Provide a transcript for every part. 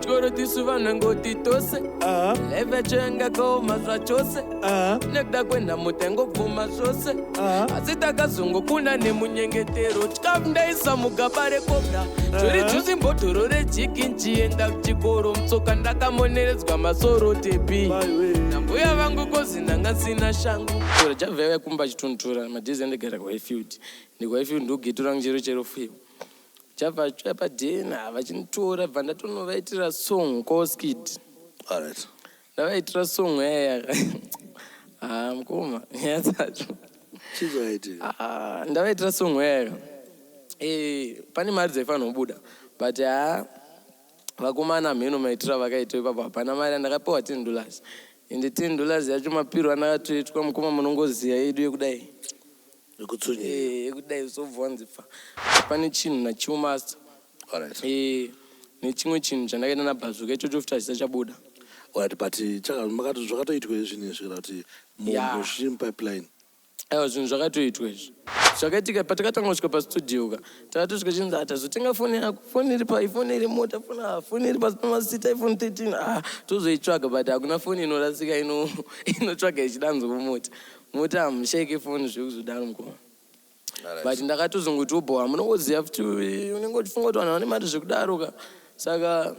Kuchikoro tisu vanhu ngoti tose. Life yacho yanga zvachose. Nekuda kwenhamo taingobvuma zvose. Asi takazongokunda nemunyengetero. Chikafu ndaisa mugaba reCobra. Jori juice mbodhoro reJik nchienda kuchikoro mutsoka ndakamoneredzwa masoro tepi. Nambuya vangu kozi ndanga sina shangu. Tora chabva kumba chitontora madhezi andigara kuHighfield. NdikuHighfield ndoghetto rangu chero chero fuyo. Chabva chiuya padhena vachinitora bva ndatonovaitira song koskid. Ndavaitira song yaya. Ah, mukoma, nyaya dzacho. Chizvaitika. Ah, ndavaitira song yayo. Pane mari dzaifanira kubuda but ha vakomana mheno maitiro avakaita ipapo hapana mari yandakapiwa $10 ende $10 yacho mapiro andakatoitwa mukoma munongoziva yedu yekudai. Yekutsunyira. Yekudai sobva wanzipfa pane chinhu nachiumaster. Nechimwe chinhu chandakaita naBazuka ichocho futi hachisa chabuda. Alright, but chaka zvakatoitwa izvi nezvi kana kuti muzviri mupipeline? Aiwa, zvinhu zvakatoitwa izvi. Zvakaitika patakatanga kusvika pastudio ka, takatosvika chinzi tazotenga foni yako, foni iri pai, foni iri mota, foni ah, foni iri pasi pamasita, iPhone 13. Ah, tozoitsvaga but hakuna foni inorasika inotsvaga ichidanzwa mumota. Mota hamushayike foni zvekuzodaro mukoma. But ndakatozongoti obhowa munongoziva futi unenge uchifunga kuti vanhu vane mari zvekudaro ka. Saka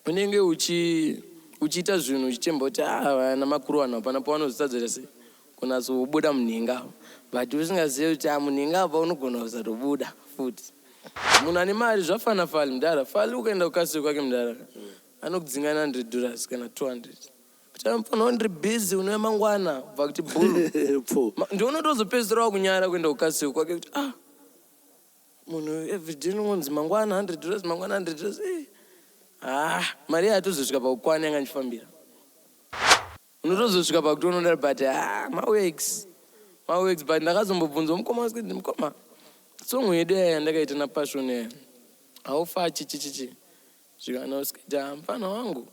unenge uchiita zvinhu uchitemba kuti ah vana makuru vanhu hapana pavanozotadzira sei kunatsobuda munhenga apa, but usingazivi kuti ah munhenga apa unogona kusatobuda futi. Munhu ane mari zvafana Fali mudhara. Fali ukaenda kukasiro kwake mudhara anokudzinga $100 kana 200 kuti anofanira ndiri busy unouya mangwana kubva kuti bhuru. Ndiunotozopedzisira wakunyara kuenda kukasiro kwake kuti ah munhu everyday unonzi mangwana $100 mangwana $100. Ah, mari yatozosvika pakukwana yanga ndichifambira. Unotozosvika pakuti unoda but ah maworks maworks. But ndakazombobvunzwa mukoma wasikiti, mukoma, song yedu yaya yandakaita naPassion yaya haufa chichichichi zvikana usikiti mufana wangu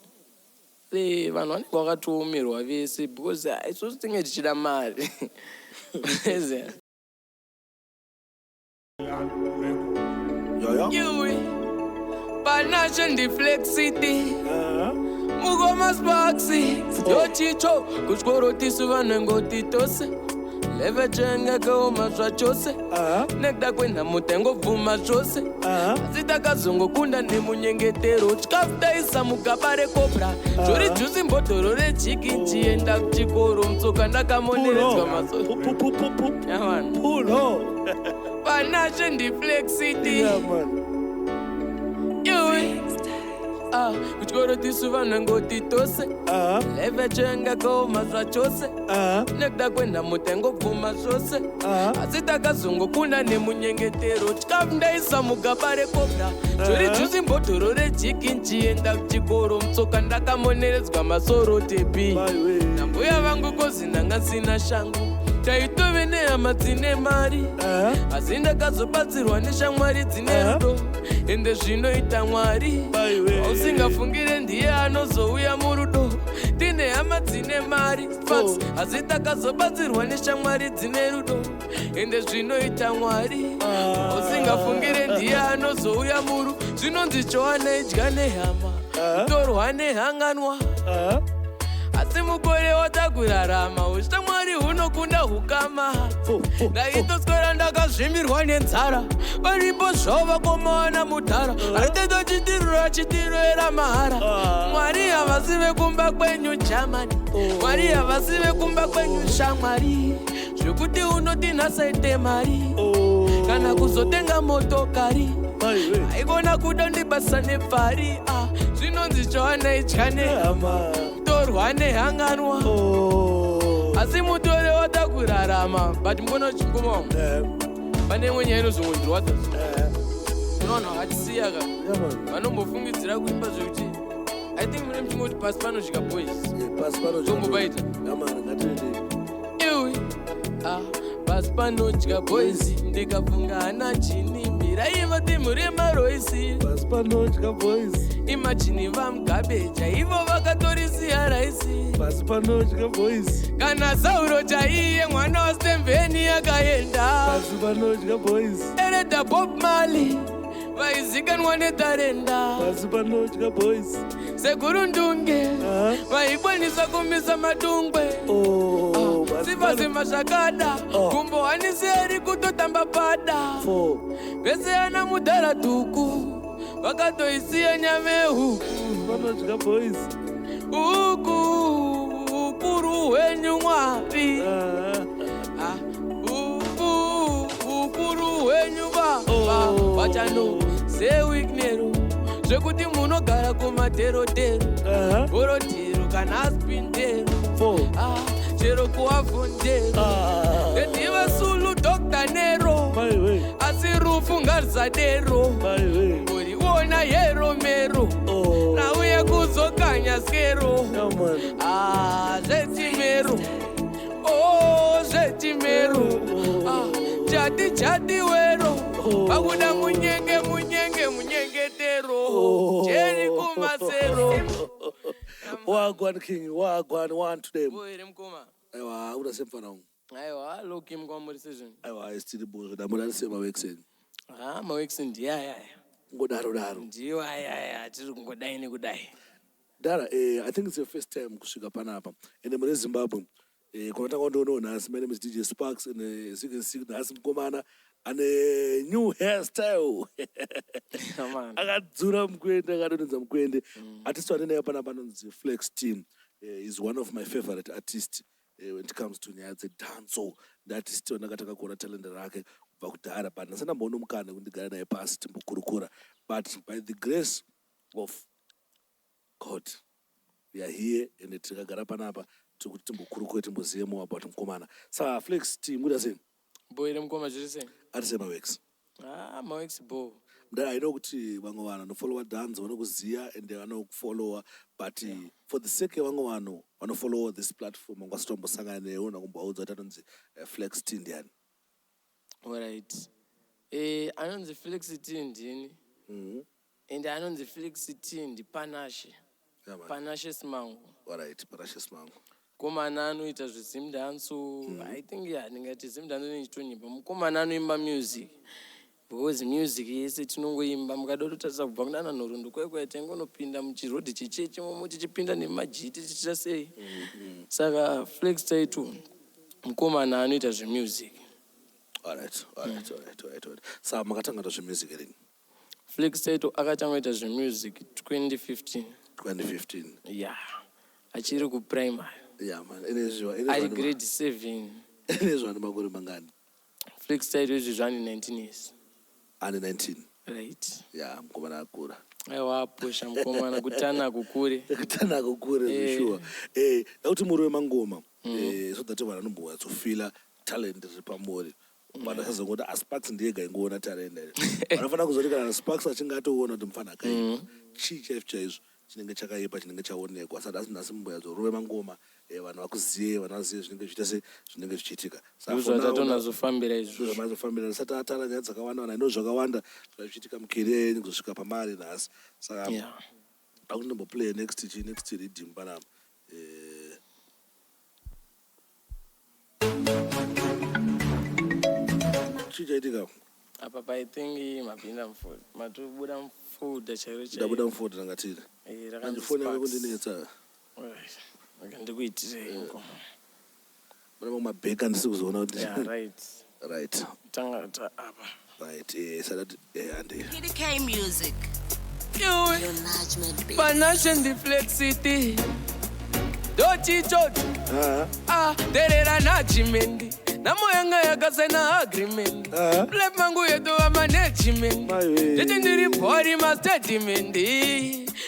vanhu vanenge vakatoomerwa vese because isusu tinge tichida mari. Iwe panashe ndiflexity mukoma Sparks yochicho kuchikoro tisu vanhu ngoti tose leve chengakaoma zvachose nekuda kwenhamo taingobvuma zvose asi takazongokunda nemunyengetero. Chikafu taisa mugaba reCobra jori juice mbodhoro reJik nchienda kuchikoro mutsoka ndakamoneredzwa masoro. Yeah, man. Panashe ndiflexity. Yeah, man. Iwe ah, kuchikoro tisu vanhu ngoti tose life yacho yangakaoma zvachose nekuda kwenhamo taingobvuma zvose asi takazongokunda nemunyengetero. Chikafu ndaisa mugaba reCobra jori juice mbodhoro reJik nchienda kuchikoro mutsoka ndakamoneredzwa masoro tepi. Nambuya vangu kozi ndanga sina shangu. Taitove nehama dzine mari asi ndakazobatsirwa neshamwari dzine rudo ende zvinoita Mwari usingafungire ndiye anozouya murudo. Tine hama dzine mari Sparks asi takazobatsirwa neshamwari dzine rudo ende zvinoita Mwari usingafungire ndiye anozouya muru. Zvinonzi chowana idya nehama kutorwa nehanganwa asi mukore watakurarama ushamwari hunokunda hukama. Ndaitoswera ndakazvimbirwa nenzara varipo zvavo vakomana mudhara aitoita chitirura chitiroera mahara. Mwari havasi vekumba kwenyu jamani, Mwari havasi vekumba kwenyu shamwari zvekuti unoti nhasaite mari kana kuzotenga motokari aikona kuda ndibasa nepfari. Ah, zvinonzi chowana idya nehama torwa nehanganwa asi mutore watakurarama. But mbona chingoma pane imwe nyaya inozongondirwadza. Kuna vanhu vakatisiya ka vanombofungidzira kuimba zvekuti I think mune muchingoti pasi panosvika boys. Pasi pano. Tombobaita. Iwe ah, pasi panodya boys ndikafunga hana chini miraiva timu remaroisi. Pasi panodya boys. Imagine vaMugabe chaivo vakatorisiya raisi. Pasi panodya boys. Kana Sauro chaiye mwana waStevheni akaenda. Pasi panodya boys. Elder Bob Marley. Vaizikanwa netarenda. Pasi panodya boys. Sekuru Ndunge vaikwanisa kumisa madungwe. Oh, pasi Simba pano- simba zvakada. Oh. Kumbo hanisi eri kutotamba pada. Four. Vese ana mudhara dhuku vakatoisiya nyamehuku. Panodya boys. Uku ukuru hwenyu Mwari. Ah, uku ukuru hwenyu baba. Oh. Vachano sewignero zvekuti munogara kumaterotero gorotero kana aspindero. Four. Ah, chero kuavhondero. Ah. Ndivasulu Dr Nero. My way. Asi rufu ngarisadero. My way. Uriona yero mero. Oh. Rauya kuzokanya skero. Yeah, man. Ah, zvetimero. Oh, zvetimero. Ah, chati chati wero. Oh. Vakuda munyenge munyenge munyengetero. Oh. Jeri kumasero. Wagwan king, wagwan one to them. Boere mukoma. Aiwa, uda semfana wangu. Aiwa, loki mukoma muri season. Aiwa, isitiri bozvo, ndamboda ndisema workseni. Ah, maweeks ndiyaya. Ngodaro daro. Ndiyo ayaya, tiri kungodai nekudai. Dara, I think it's your first time kusvika panapa. Ende mune Zimbabwe. Kunotanga ndoonawo nhasi. My name is DJ Sparks and as you can see nhasi mukomana ane new hairstyle. Man. Akadzura mukwende, akadonhedza mukwende. Artist wandinaye panapa anonzi Flex Team. Is one of my favorite artists when it comes to nyaya dzedanso. Ndiartist wandakatanga kuona talent rake kubva kudhara, but ndasati ndamboona mukana wekuti ndigare naye pasi timbokurukura. But by the grace of God, we are here and tikagara panapa tikuti timbokurukure timbozive more about mukomana. Saka Flex Team, kuda sei? Boere mukoma, zviri sei? Atisei maworks? Ah, maweeks bo. Mudara, I know kuti vamwe vanhu vanofollowa dance vanokuziva and vanokufollowa, but for the sake yevamwe vanhu vanofollowa this platform vangwasi tombosangana newe nakumbovaudza kuti anonzi Flex T ndiani. Alright. Anonzi Flex T ndini. Ende anonzi Flex T ndiPanashe. Yeah, man. Panashe Simango. Alright, Panashe Simango. Mukomana anoita zvezimdanso. I think yeah, ndingati zimdanso nechitonyipa. Mukomana anoimba music. Because music yese tinongoimba mukada kutotarisa kubva kunana nhoroondo kwai taingonopinda muchirodhi chichechi momo tichipinda nemajiti tichiita sei. Saka Flex Title mukomana anoita zvemusic. Alright. Saka makatanga kuita zvemusic rini? Flex Title akatanga kuita zvemusic 2015. 2015. Yeah. Achiri kuprimary. Yeah, man. Inezviwa Ari grade 7. Inezviwa nemakore mangani? Flex Title izvi zvane 19 years. Ane 19. Right. Yeah, mukomana akura. Aiwa, apusha mukomana, kutana kukure. Kutana kukure. Sure, dakuti muri wemangoma so that vanhu vanombonyatsofila talent riri pamuri. Vanhu vasazongoti aSparks ndiyega ingoona talent here. Vanofanira kuzoti kana Sparks achinge atoona kuti mufana akaipa, chii chaizvo chaizvo chinenge chakaipa chinenge chaonekwa. Saka asi nhasi mumbonyatsorove mangoma, vanhu vakuzive, vanhu vazive zvinenge zvichiita se zvinenge zvichiitika. Saka for now, Ndozvatatonazofambira izvozvo. Zvamazofambira tisati atara nyaya dzakawanda, vanhu aino zvakawanda zvanga zvichiitika mucareer yenyu kuzosvika pamari nhasi. Saka akundomboplay next chi next riddim panapa. Chii chaitika? Apa pa I think mapinda mufolder, matobuda mufolder chairo. Ndabuda mufolder ranga tiri. Rakanzi Manje foni yako Sparks. kundinetsa. Alright. Okay, ndikuitirei mukoma. Mune mamwe mabheka handisi kuzoona kuti. Yeah, right. Right. Tanga ta apa. Right, sadati handi. PDK Music. Iwe. Your management beat. Panashe ndiflexity dochichocho. Ah, terera nachimendi namo yanga yakasaina agreement. Life mangu yetova management. Maiwe. Chete ndiri bhori mastatement.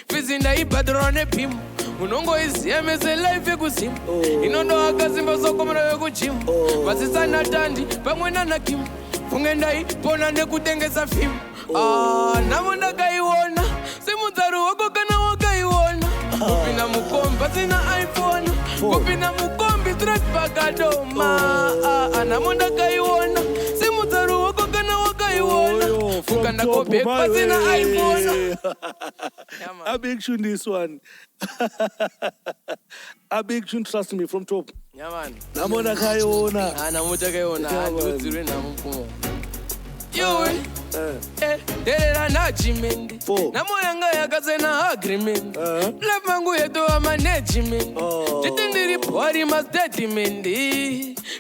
Fizi ndaibhadharwa nepimo munongoiziya mese life yekuzimu. Oh. Inondoakasimba sokomana vekujimu. Oh. Vasisana tandi pamwe nanakimu funge ndaipona nekutengesa fimu. Ah, namo ndakaiona simudza ruoko kana wakaiona kupinda mukombi pasina iPhone. Phone. Kupinda mukombi straight pakadoma. Ah, ah, namo ndakaiona simudza ruoko kana wakaiona. Oyo, from Kukanda top, kobek pasina maiwe. iPhone. Yeah, man. A big tune this one. A big tune, trust me, from top. Yeah, man. Namo ndakaiona. Ah, namo takaiona. Yeah, man. Handiudzirwe nhamo mupfumo. Iwe terera nachimendi. Four. Namo yanga yakasena agreement. Life mangu yetova management. Oh. Chiti ndiri pwari mastatement.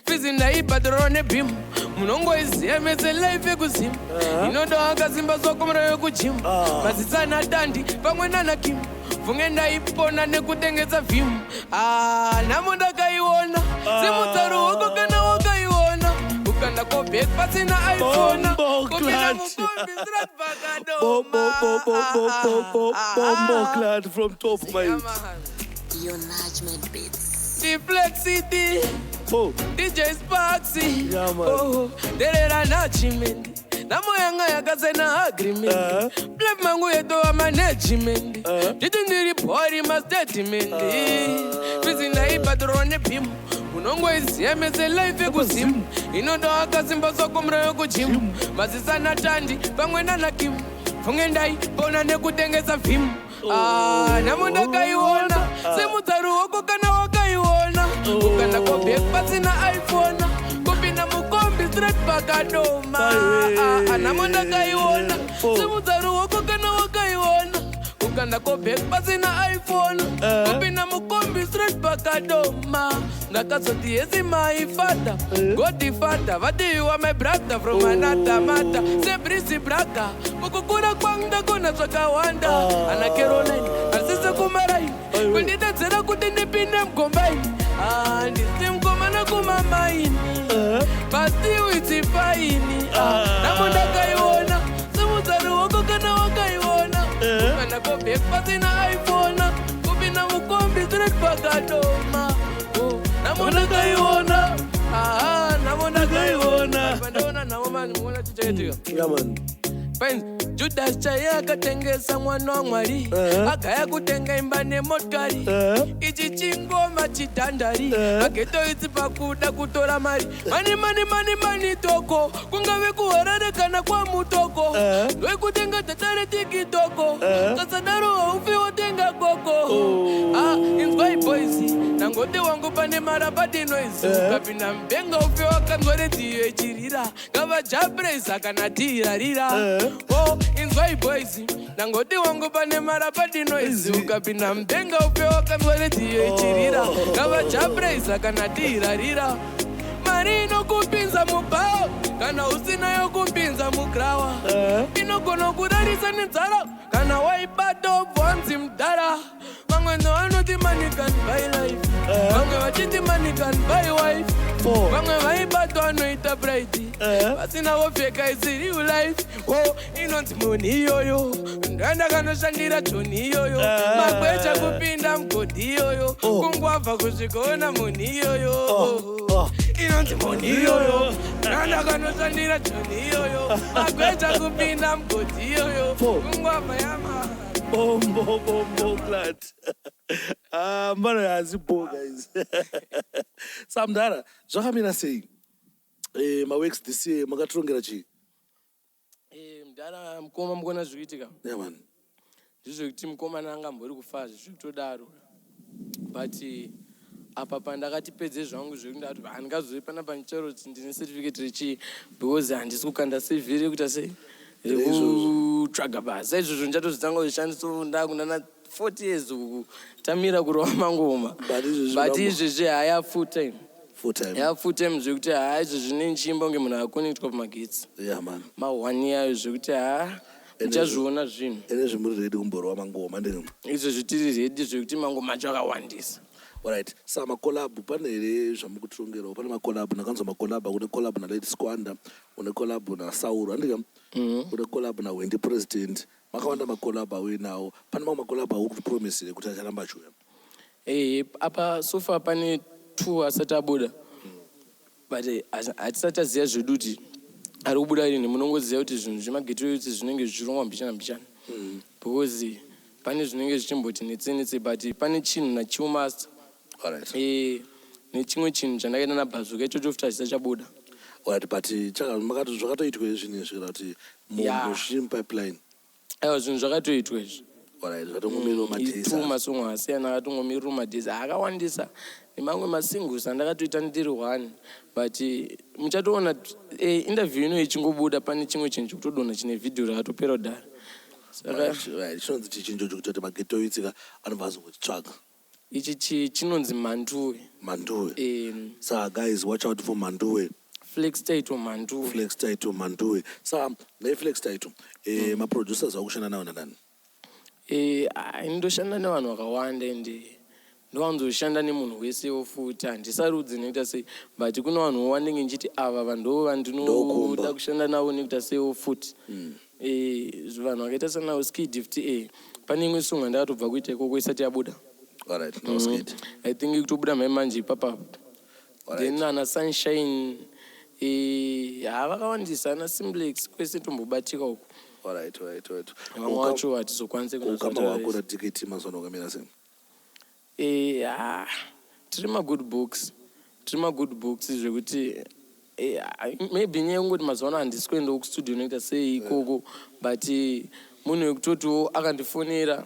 Fizi ndaibhadharwa nebhimu. Munongoiziya mese life yekuzimu. Inoda akasimba sokomera yekujimu. Ah. Mazitsana tandi pamwe nanakimu. Funge ndaipona nekutengesa vhimu. Ah, namo ndakaiona. Simudza ruoko kana wakaiona. Ukanda kobhek pasina iPhone. Bombo Kupinda clutch. mukombi straight pakadoma. Bo, bo, bo, bo, bo, bo, bo, bombo clad from top Yeah, my man. Your Najman Beats. Complexity. Four. DJ Sparksy. Yeah, man. Oh, derera nachimendi. Namo yanga yakasena agreement. Blame mangu yetova management. Nditi ndiri pori mastatement. Fizi ndaibhadharwa nebhimu. Munongoiziya mese life yekuzimu. Inoda akasimba sokomra yekujimu. Mazisana tandi pamwe nanakimu. Funge ndaipona nekutengesa vhimu. Ah, namo ndakaiona. Simudza ruoko kana wakaiona. Ukanda kobhek pasina iPhone. Kupinda mukombi straight pakadoma. Aiwe. Ah, ah, namo ndakaiona. Four. Simudza ruoko kana wakaiona. Ukanda kobhek pasina iPhone. Kupinda mukombi straight pakadoma. Ndakazoti yesi my father. God father, vati you are my brother from another mother. Sebrisi braka. Mukukura kwangu ndakona zvakawanda. Ana Caroline, asisi kumaraini. Aiwe. Kundidedzera kuti ndipinde mugombaini. Ah, ndisi mukomana kumamaini. But still it's fine. Ah, namo ndakaiona. Simudza ruoko kana wakaiona. Kana kobhek pasina iPhone. Kupinda mukombi straight pakadoma. Oh, namo ndakaiona. Ah, namo ndakaiona. Pandaona namo mani muona chichaitika. Yeah, man. Fine. Judas chaiye akatengesa mwana waMwari. Agaya kutenga imba nemotikari. Ichi chingoma chidhandari. Mageto itsi pakuda kutora mari. Mani mani mani mani toko. Kungave kuHarare kana kwaMutoko. Ndoikutenga data reTikTok. Kasadaro haufi wotenga koko. Ah, inzwai boys. Nangoti wangu pane marabadi noise. Ukapinda mubenga ufe wakanzwa redhiyo ichirira. Ngava jabreza kana tirarira. Oh, inzwai boys. Nangoti wangu pane marabadi noise. Ukapinda mubenga ufe wakanzwa redhiyo ichirira. Ngava jabreza kana tirarira. Mari inokupinza mubhawa kana usina yokupinza mugrawa. Inogona kurarisa nenzara kana waibata wobva wanzi mudhara. Vamwe vanoti money can buy life. Vamwe vachiti money can buy wife. Four. Vamwe vaibatwa vanoita pride. Vasina vopfeka isi real life. Oh, inonzi munhu iyoyo. Ndandakanoshandira joni iyoyo. Magwecha kupinda mugodhi iyoyo. Oh. Kungwabva kusvikaona munhu iyoyo. Oh. Inonzi munhu iyoyo. Ndandakanoshandira joni iyoyo. Magwecha kupinda mugodhi iyoyo. Four. Kungwabva yama. Bombo, bombo, clad. Ah, mbano yazibo, guys. Samdara, zvakamira sei? Maworks this year makatirongera chii? Mudhara mukoma mukona zvikuitika. Yeah, man. Ndizvekuti mukomana angambori kufa zvekutodaro. But apa pandakati pedze zvangu zvekuti ndati handingazoi panapa ndichero kuti ndine certificate rechii because handisi kukanda CV rekuita sei rekutsvaga basa. Izvozvo ndichatozvitanga kuzvishandisa ndakunana 40 years uku tamira kurova mangoma. But izvezvi But urambo- izvezvi haya full time. Full time. Ya full time zvekuti haa izvezvi nenchimba kunge munhu akonectwa pamagetsi. Yeah, man. Ma1 yayo zvekuti haa muchazviona zvinhu. Ene zvimuri ready kumborova mangoma ndini. Izvezvi tiri ready zvekuti mangoma acho akawandisa. Alright. Sa macollab pane here zvamukutirongerawo? Pane macollab, ndakanzwa macollab, une collab naLady Squanda, une collab naSauro, handika? Une collab naWendy President. Makawanda macollab auinawo. Pane mamwe macollab auri kutipromisire kuti acharamba achiuya? Apa so far pane two asati abuda. But hatisati taziva zvedu kuti ari kubuda rini. Munongoziva kuti zvinhu zvemageto youth zvinenge zvichirongwa mbichana mbichana. Because pane zvinenge zvichimboti netse netse but pane chinhu naChillmaster. Nechimwe chinhu chandakaita naBazuka ichocho futi hachisati chabuda. Alright, but zvakatoitwa zvinhu izvi kana kuti Yeah. zviri mupipeline? Aiwa, zvinhu zvakatoitwa izvi. Alright, zvatongomirira madays. Two masong asiyana akatongomirira madays akawandisa, nemamwe masingles andakatoita ndiri one, but muchatoona interview ino ichingobuda, pane chimwe chinhu chekutodonha chine vhidhiyo rakatopera kudhara, saka Right, chinonzi chichinjocho kuti maghetto youths anobva azongochitsvaga? Ichi chinonzi Manduwe. Manduwe. Saka guys, watch out for Manduwe. Flex Title, Manduwe. Flex Title, Manduwe. Saka neflex Title, maproducers akushanda nawo nanani? Ndoshanda nevanhu vakawanda, ende ndowanzoshanda nemunhu wesewo futi, handisarudzi nekuita sei, but kune vanhu vanenge ndichiti ava vanhu vandinoda Ndokumba. kushanda navo nekuita seiwo futi. Vanhu vakaita sanavo Skidft, pane imwe song yandakatobva kuita ikoko isati yabuda. Alright, no Skid. I think ikutobuda mai manje ipapapo. Then ana Sunshine, ha, vakawandisa, ana Simplex, kwese tombobatika uko. Alright right right Vamwe vacho hatizokwanisi. Ukama hwako naDKT mazuva wakamira sei? Ah, tiri magood books, tiri magood books, zvekuti maybe nyaya yekungoti mazuva ano handisi kuendawo kustudio nokuita sei ikoko, but munhu wekutotiwo akandifonera,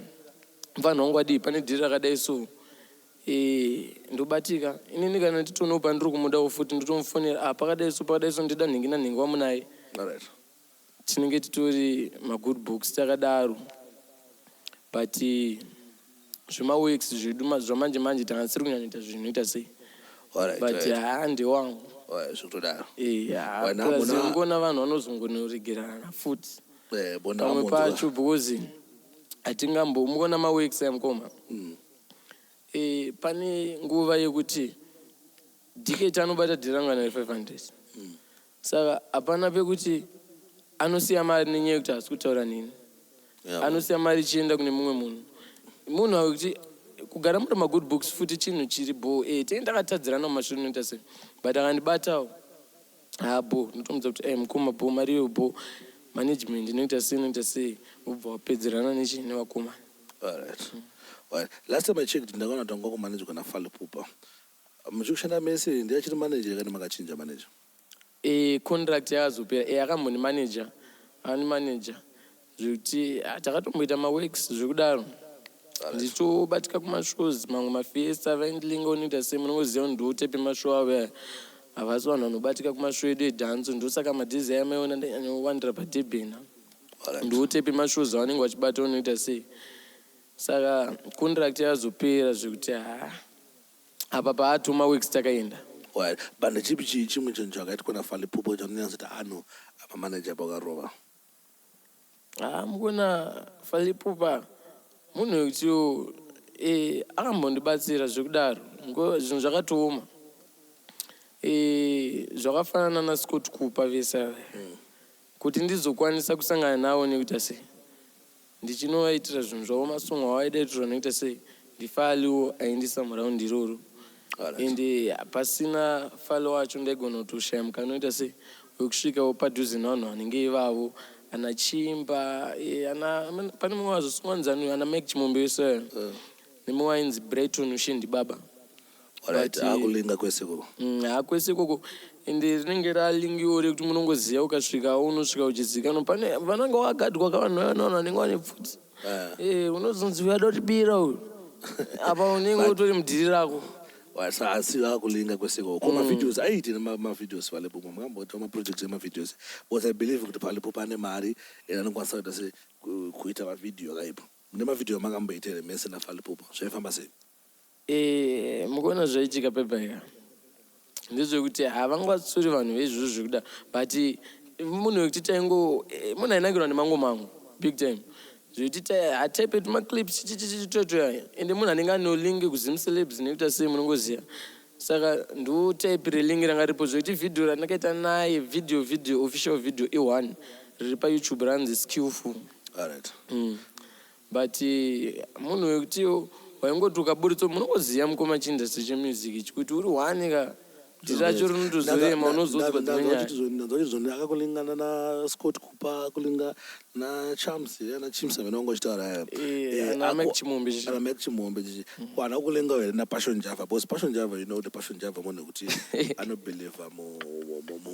"Mufana wangu, adii, pane dhiri rakadai," so ndobatika inini. Kana nditonewo pandiri kumudawo futi, ndotomufonera, "Ah, pakadai so, pakadai so, ndida nhingi nanhingi wamunaye." Tinenge titori magood books takadaro, but zvemaworks zvedu zvamanje manje tanga tisiri kunyanyoita zvinoita sei, but haa, ndewangu. Alright, zvekutodaro. Plus ngona vanhu vanozongonoregerana futi Bona pamwe amonzwa. pacho, because hatingambo muona maworks amukoma. Pane nguva yekuti DKT anobata dhirangana re500, saka hapana pekuti anosiya mari nenyaya yekuti haasi kutaura neni. Anosiya mari ichienda kune mumwe munhu. Munhu wekuti kugara muri magood books futi chinhu chiri bo. Tinenge takatadzirana mumashure unoita sei, but akandibatawo, ha, bo, ndotomudza kuti, "Mukoma, bo, mari iyo bo, management inoita sei, inoita sei," ubva wapedzerana nechi nevakomana. Alright. Alright. Last time I checked, ndakaona kuti wanga kumanejwa naFally Ipupa. Muchikushanda mese, ndiachiri manager kana makachinja manager? Contract yakazopera. Akamboni manager, ani manager, zvekuti takatomboita maworks zvekudaro, ndichitobatika kumashows, mamwe mafiesta vaindilinga unoita sei, munongoziva kuti ndotepe mashow avo aya, havasi vanhu vanobatika kumashow edu edhanso, ndosaka madhizi aya maiona ndanyanyowandira paDurban. Ndotepe mashows avanenge vachibata unoita sei, saka contract yakazopera zvekuti ha, apa paatuma works takaenda. Alright. But ndechipi chimwe chinhu chakaitwa naFally Ipupa chaunonyatsoti ano apa manager pakarova? Ha, mukuona Fally Ipupa munhu wekutiwo akambondibatsira zvekudaro. Zvinhu zvakatooma, zvakafanana naScott Cooper vese ava, kuti ndizokwanisa kusangana navo nekuita sei, ndichinovaitira zvinhu zvavo, masongo avaida itirwa nekuita sei, ndiFallywo aindisa muraundi iroro. Ende pasina Fally wacho ndaigona kutoshaya mukana unoita sei wekusvikawo padhuze nevanhu vanenge ivavo, ana Chimba, ana pane mumwe wazosungwanzani, ana Mike Chimombe wese ayo, nemumwe ainzi Brighton Ushendi Baba. But, Akulinga kwese koko. Hakwese ikoko, ende rinenge ralingiwo rekuti munongoziva ukasvikawo unosvika uchizikanwa, pane vanenge vagadwa kavanhu vanhu vanenge vane pfuti. Unozonzi uyada kutibira uyu, apa unenge utori mudhiri rako. Asi akulinga kwese ikoko. Ko mavideos aiiti nemavideos Fally Ipupa? Makamboita maprojects emavideos? Because I believe kuti Fally Ipupa ane mari and anokwanisa kuita se kuita mavideo akaipa. Mune mavideo makamboita here mese naFally Ipupa? Zvaifamba sei? Mukuona zvaitika pepaika ndezvekuti havangatsuri vanhu veizvozvo zvekuda, but munhu wekuti taingo munhu ainakirwa nemango mangu big time, zvekuti hataipe tumaclips chichichitotoya, ende munhu anenge anewo link kuZimcelebs nekuita sei, munongoziva, saka ndo type relink ranga ripo, zvekuti vhidhiyo randakaita naye, video official video i1 riri paYouTube ranzi Skillful. But munhu wekuti waingoti ukaburitsa, munongoziva mukoma, chiindustry chemusic ichi, kuti uri one ka kuti racho rinotozorema, unozodzwa dzimwe nyaya. Ndanzwa chizvoni akakulingana naScott Cooper, akulinga naChams, naChims amene wanga uchitaura aya. Ana Mike Chimombe chichi. Ana Mike Chimombe chichi. Kwana kulinga here naPassion Java? Because Passion Java, you know kuti Passion Java munhu wekuti anobhelievha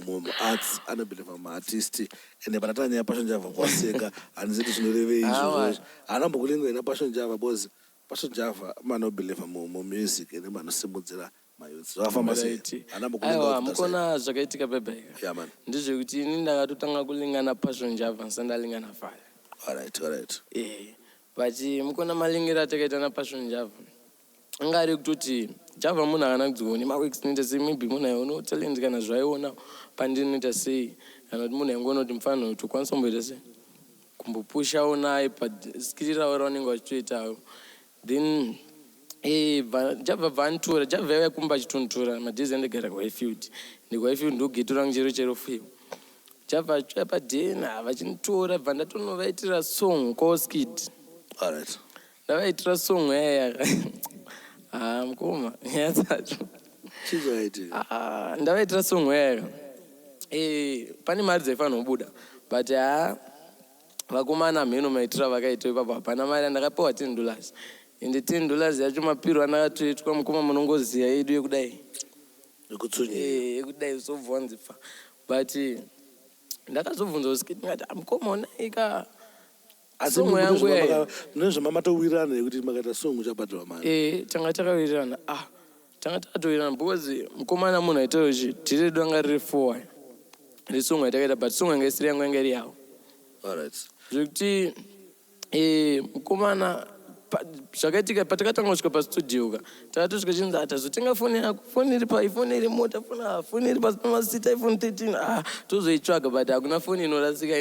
Muarts, anobelieva mumaartist. Ende panatanga nyaya Passion Java kwaseka, handisi kuti zvinorevei Awa. izvozvo. Haana mbokulinga ina Passion Java because Passion Java manobelieva mumusic ende manosimudzira mayouth. Zvakafamba sei? Right. Haana mbokulinga Aiwa, kuti that's it. mukona zvakaitika pepaika. Yeah, man. Ndezvekuti ini ndakatotanga kulingana Passion Java ndisati ndalingana Fire. Alright. But mukona malingiro atakaita naPassion Java anga ari kutoti Java munhu akana kudzione maworks inoita sei, maybe munhu aiona talent kana zvaiona pandinoita sei, kana kuti munhu aingoona kuti mufanira kuti ukwanisa kumboita sei, kumbopushawo naye paskiri ravo ravanenge vachitoitawo. Then Java bva anitora. Java yaiva kumba achitonditora madhezi andigara kuHighfield, ndikuHighfield ndogeto rangu chero chero fiwo. Java achiuya padhena vachinitora, bva ndatonovaitira song koskid. Ndavaitira song yaya. Ha, mukoma, nyaya dzacho. Chii chakaitika? Ah, ndavaitira song yaya. Pane mari dzaifanira kubuda, but ha, vakomana mheno maitiro avakaita ipapo, hapana mari yandakapiwa. $10, ende $10 yacho mapiro andakatoitwa, mukoma, munongoziya yedu yekudai. Yekutsunyira. Yekudai sobva wanzipfa. But ndakazobvunza usikiti, ndikati, "Ah, mukoma, unaika Asi song yangu yaya." mune zvamamatowirirana yekuti makaita song uchabhadharwa mari? Tanga takawirirana. Ah, tanga takatowirirana because mukomana munhu aitaura kuti dhiri redu ranga riri four resong yatakaita, but song yanga isiri yangu, yanga iri yavo. Zvekuti mukomana zvakaitika patakatanga kusvika pastudio ka, takatosvika chinzi, "Ah, tazotenga foni yako, foni iri pai, foni iri mota, foni, ah, foni iri pasi pamasita, iPhone 13. Ah, tozoitsvaga." But hakuna foni inorasika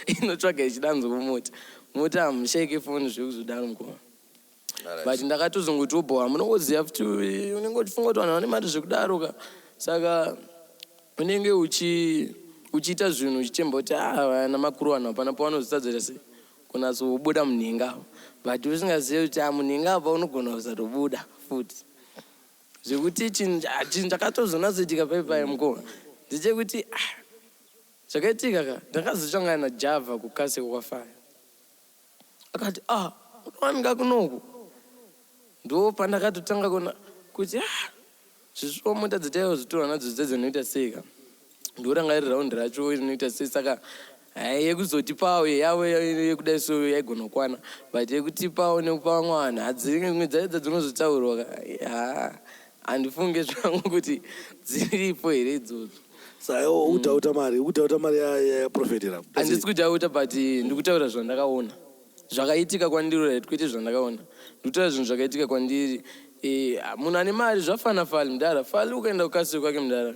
inotsvaga ichidanzwa kumota. Mota hamushayike foni zvekuzodaro, mukoma. But ndakatozongoti obhowa, munongoziva futi unenge uchifunga kuti vanhu vane mari zvekudaro ka. Saka unenge uchiita zvinhu uchitemba kuti, ah, vana makuru, vanhu hapana pavanozotadzira sei kunatsobuda munhinga ava, but usingazivi kuti, ah, munhinga apa unogona kusatobuda futi. Zvekuti chinhu chakatozonatsoitika paipai, mukoma, ndechekuti, ah, zvakaitika ka, ndakazoshangana naJava kukaseko kwafaya. Akati, "Ah, unowanika kunoku." Ndo pandakatotanga kuona kuti, ah, zvisvo mota dzataizotorwa nadzo dzedzinoita sei ka, ndoranga riri raundi racho rinoita sei. Saka hai, yekuzotipawo yavo yekudai so yaigona kukwana, but yekutipawo nekupa vamwe vanhu hadzimwe dzaidza dzinozotaurwa ka, ha, handifunge zvangu kuti dziripo here idzodzo. Saka ukudhauta mari, ukudhauta mari yaprofetera? Handisi kudhauta, but ndikutaura zvandakaona zvakaitika kwandiri, right? Kwete zvandakaona, ndikutaura zvinhu zvakaitika kwandiri. Munhu ane mari zvafana Fali, mudhara Fali, ukaenda kukasiro kwake, mudhara,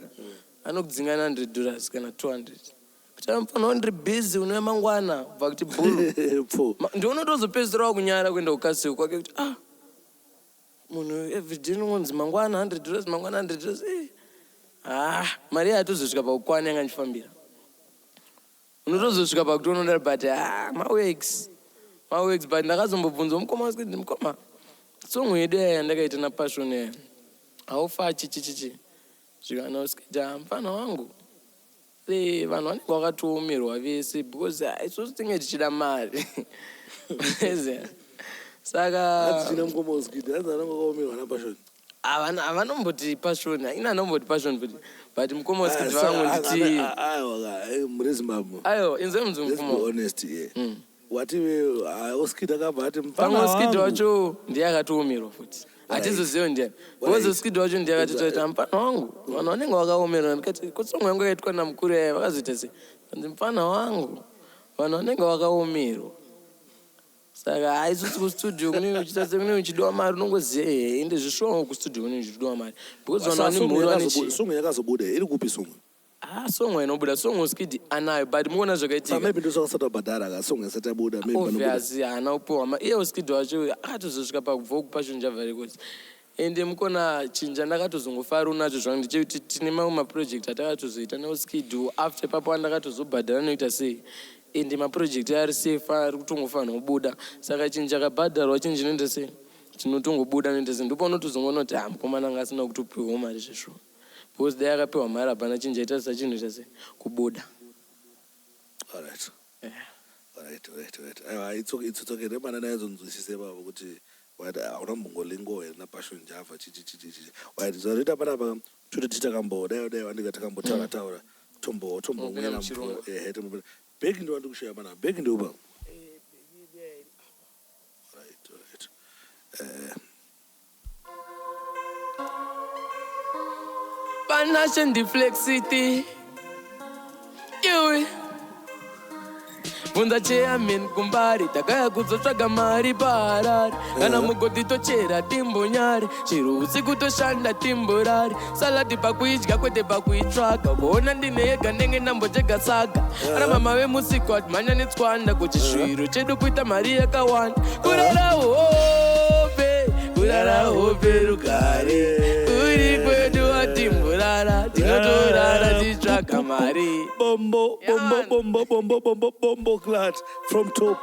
anokudzinga $100 kana 200 kuti amufana, ndiri busy, unouya mangwana, bva kuti bhuru. Pfo. Ndionotozopedzisira wakunyara kuenda kukasiro kwake kuti, ah, munhu everyday inongonzi mangwana $100, mangwana $100. Ah, mari yatozosvika pakukwana yanga ndichifambira, unotozosvika pakuti unoda, but ah, maworks, maworks. But ndakazombobvunza mukoma kuti, "Mukoma, song yedu yaya yandakaita naPassion yaya haufa chichichichi?" Zvikana usikati, "Ah, mufana wangu, vanhu vanenge vakatoomerwa vese because, ah, isusu tinge tichida mari." Saka Hadzichina mukoma usikiti, hanzi anenge akaomerwa naPassion. Havanomboti Passion, ina anomboti Passion futi, but mukoma usikiti vangu nditi Aiwa, muri Zimbabwe. Aiwa, inzwe munzi. Let's be Mukoma. honest here. Wati Oskid akabva ati Pamwe mufana Oskid wangu. wacho ndiye akatoomerwa futi, hatizozivi ndiani, because Oskid wacho ndiye akatotaura kuti, "Mufana wangu, vanhu vanenge vakaomerwa." Ndikati, "Kusong yangu yakaitwa namukuru yaya vakazoita sei?" Anzi, "Mufana wangu, vanhu vanenge vakaomerwa." Saka hai, isusu kustudio kunenge uchiita se kunenge uchidiwa mari, unongoziva ehe, ende zvishuwa kustudio kunenge uchidiwa mari because vanhu vane mhuri vane chii. Song yakazobuda iri kupi song? Ah, song inobuda, song Oskid anayo, but muona zvakaitika. Maybe ndosakasati wabhadhara ka, song isati yabuda, maybe panobuda. Obvious, haana kupiwa iye Oskid wacho akatozosvika pakubva kuPassion Java Records. Ende mukona, chinhu chandakatozongofara unacho zvangu ndechekuti tine mamwe maproject atakatozoita neOskid after ipapo, andakatozobhadhara noita sei, ende maproject ari safe, ari kutongofanira kubuda. Saka chinhu chakabhadharwa, chinhu chinoita sei, chinotongobuda noita sei. Ndopaunotozongoona kuti, ah, mukomana anga asina kutopiwawo mari zveshuwa, because dai akapiwa mari hapana chinhu chaitarisa chinhu ita sei kubuda. Alright. Aiwa, it's okay. Remana naizonzwisise baba kuti wati hauna mbongolingo here naPassion Java, chichi chichi chichi. Right, zvazoita panapa toti titakambodai dai wandika takambotaura taura. Tombo Unopinda tombomwera muchirongwa. mvura. Ehe, tombopinda. Bhegi ndo wandikushaya panapa. Bhegi ndoupa. Right, right. Panashe ndiflexity iwe bvunza chairman kumbari takaya kuzotsvaga mari paharare kana mugodhi tochera timbonyari chero usiku toshanda timborari saladi pakuidya kwete pakuitsvaga kuona ndine yega ndenge ndambochega saga ana mama vemusiku atimhanya netswanda kuchisviro chedu kuita mari yakawanda kurara hope kurara hope rugare kuri kwedu atimborara tinotorara tichitsvaga mari Bombo, Yeah, bombo, man. bombo, bombo, bombo, bombo, glad from top.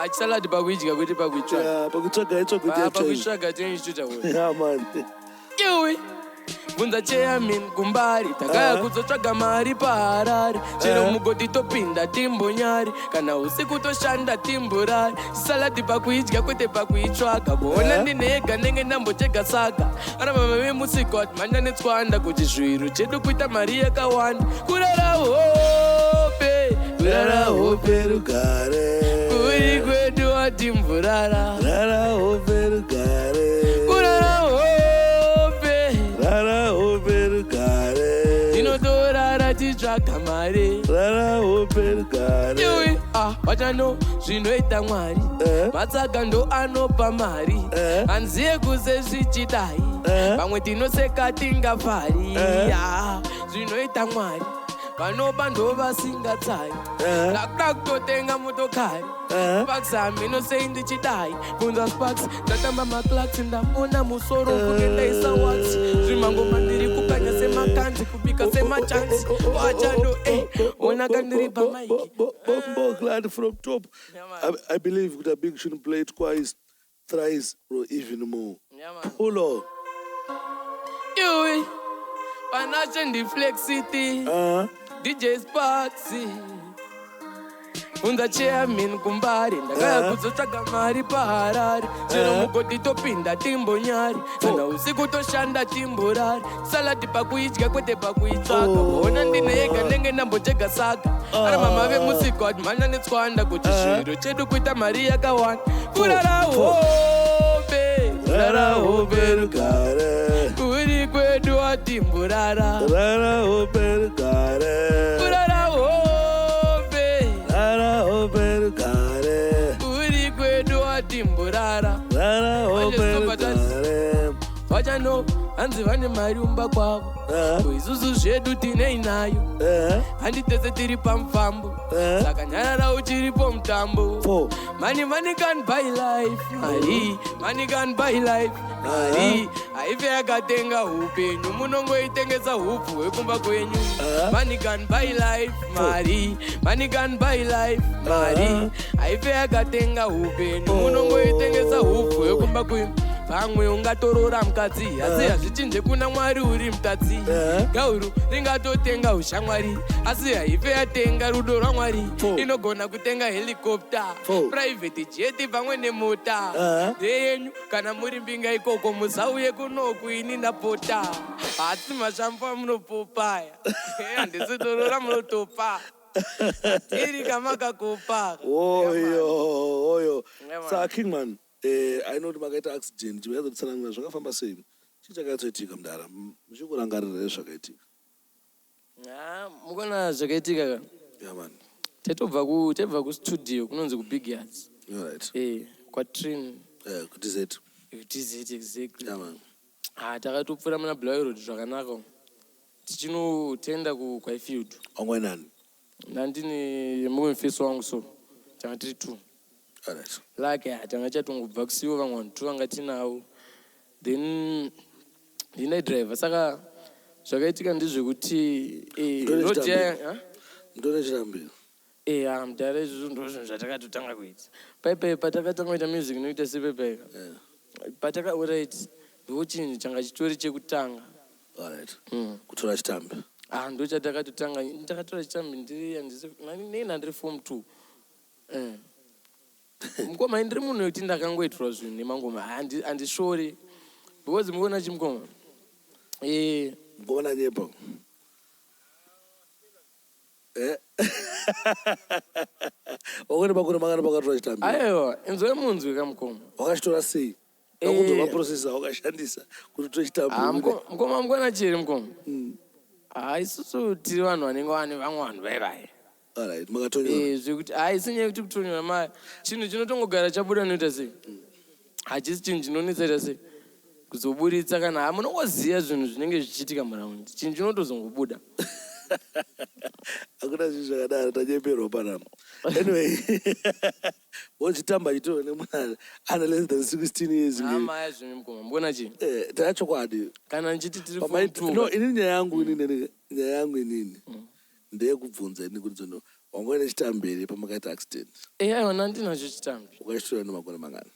achisaladi pakuidya kwete pakuitsvaga Yeah, pakutsvaga itsvaga Ah, kuti pakuitsvaga tinenge tichitoita kuti Yeah, man. iwe bvunza chairman kumbari takaya kuzotsvaga mari paharare chero mugodhi topinda timbonyari kana usiku toshanda timborari saladi pakuidya kwete pakuitsvaga kuona ndine yega ndenge ndambochega saka ana mama vemusika watimhanya netswanda kuti zviro chedu kuita mari yakawanda kurara hope kurara hope Hope rugare. kuri kwedu watimborara Rara hope rugare. kurara hope Rara hope rugare. tinotorara titsvaga mari Rara hope rugare. iwe ah wachano zvinoita mwari matsaga ndo anopa mari hanziye kuse zvichidai pamwe tinoseka tingafari. Ah, zvinoita mwari vanoba ndo vasingatsari ndakuda kutotenga motokari sparks hamino sei ndichidai bvunza sparks ndatamba maclaks ndamona musoro kunge ndaisa wax zvimangoma ndiri kukanya semakanzi kubika semachansi wachando e ona kandiri pamaiki. Bombo glad from top. Yeah, man. I believe that Big shouldn't play twice, thrice, or even more. Yeah, man. Pulo. Iwe panashe ndiflexity DJ Sparks bvunza chairman kumbari ndakaya kuzotsvaga mari paharare chero mugodhi topinda timbonyari kana usiku toshanda timborari saladi pakuidya kwete pakuitsvaga kuona ndine yega ndenge ndambochega saka ana mama vemusika watimhanya netswanda kuti zviro chedu kuita mari yakawanda kurara hope Rara hope rugare. kuri kwedu watimborara Rara hope rugare. kurara hope Rara hope rugare. kuri kwedu watimborara Rara hope Manje stop at rugare. vachano hanzi vane mari umba kwavo ko isusu zvedu tinei nayo handi tese tiri pamufambo saka nyarara uchiripo mutambo. Four. Money, money can buy life, mari money can buy life, mari haife yakatenga upenyu munongoitengesa hupfu hwekumba kwenyu. Money can buy life, mari money can buy life, mari haife yakatenga upenyu munongoitengesa hupfu hwekumba kwenyu. Pamwe ungatorora mukadzi asi hazvichinje kuna Mwari uri mutadzi. Gauru ringatotenga ushamwari asi haife yatenga rudo rwaMwari. Four. Inogona kutenga helicopter, Four. private jet pamwe nemota ndeyenyu kana muri mbinga ikoko musauye kunoku ini ndapota hasi mashambo amunopopaya handisi doro ramunotopa tiri kamakakopa. Oyo, oyo. Yeah, man. Saka Kingman, I know kuti makaita accident, chivaizotsanangura zvakafamba sei? Chii chakatsoitika mudara? Muchikurangarira here zvakaitika? Mukona zvakaitika ka. Yeah, man. Taitobva ku taibva kustudio kunonzi kubig Yards. All right. Kwatrin. Kuti zet. Tz exactly. Yeah, man. Ah, takatopfuura muna Bulawayo Road zvakanaka tichinotenda kukwaifield. Wangwainani. Nandine mumwe mufesi wangu so tanga tiri two. All right. Like ah, tanga chatongobva kusiwo vamwe vanhu two vanga tinavo then ndine driver saka zvakaitika ndezvekuti Ndore road chitambi. ha? Mutore chirambiro. Ah, mudhara izvozvo ndo zvinhu zvatakatotanga kuita paipai patakatanga kuita music inoita sepaipai pataka alright ndo chinhu changa chitori chekutanga. All right. Kutora chitambi. Ah, ndo chatakatotanga ndakatora chitambi ndiri nena ndiri form two. Mukoma ndiri munhu wekuti ndakangoitirwa zvinhu nemangoma handishori because mukuona chimukoma Mukomana nyepa. Eh? Wakone makore mangani pakatora chitambi? Aiwa, inzwai munzwi kamukoma. Wakachitora sei? Wakunzwa maprocess awakashandisa kuti utore chitambi? Ah, mukoma, mukona chiri mukoma. Ah, isusu tiri vanhu vanenge vane vamwe vanhu vaivai. Alright, makatonyora. Eh, zvekuti haisi nyaya yekuti kutonyora ma chinhu chinotongogara chabuda noita sei, hachisi chinhu chinonetsa sei kuzoburitsa kana ha munongoziva zvinhu zvinenge zvichiitika muraundi, chinhu chinotozongobuda. Hakuna zvinhu zvakadaro, tanyeperwa panapa. Anyway, wochitamba chitorwa nemunhu ane less than 16 years. Amaya zvinhu mukoma, mbona chii? Eh, tachokwadi. Kana ndichiti tiri form two. No, inini nyaya yangu inini, nyaya yangu inini ndeyekubvunza ini kuti dzono wanga uine chitambi here pamakaita accident? Eh, aiwa, nandinacho chitambi. Ukachitora nemakore mangani?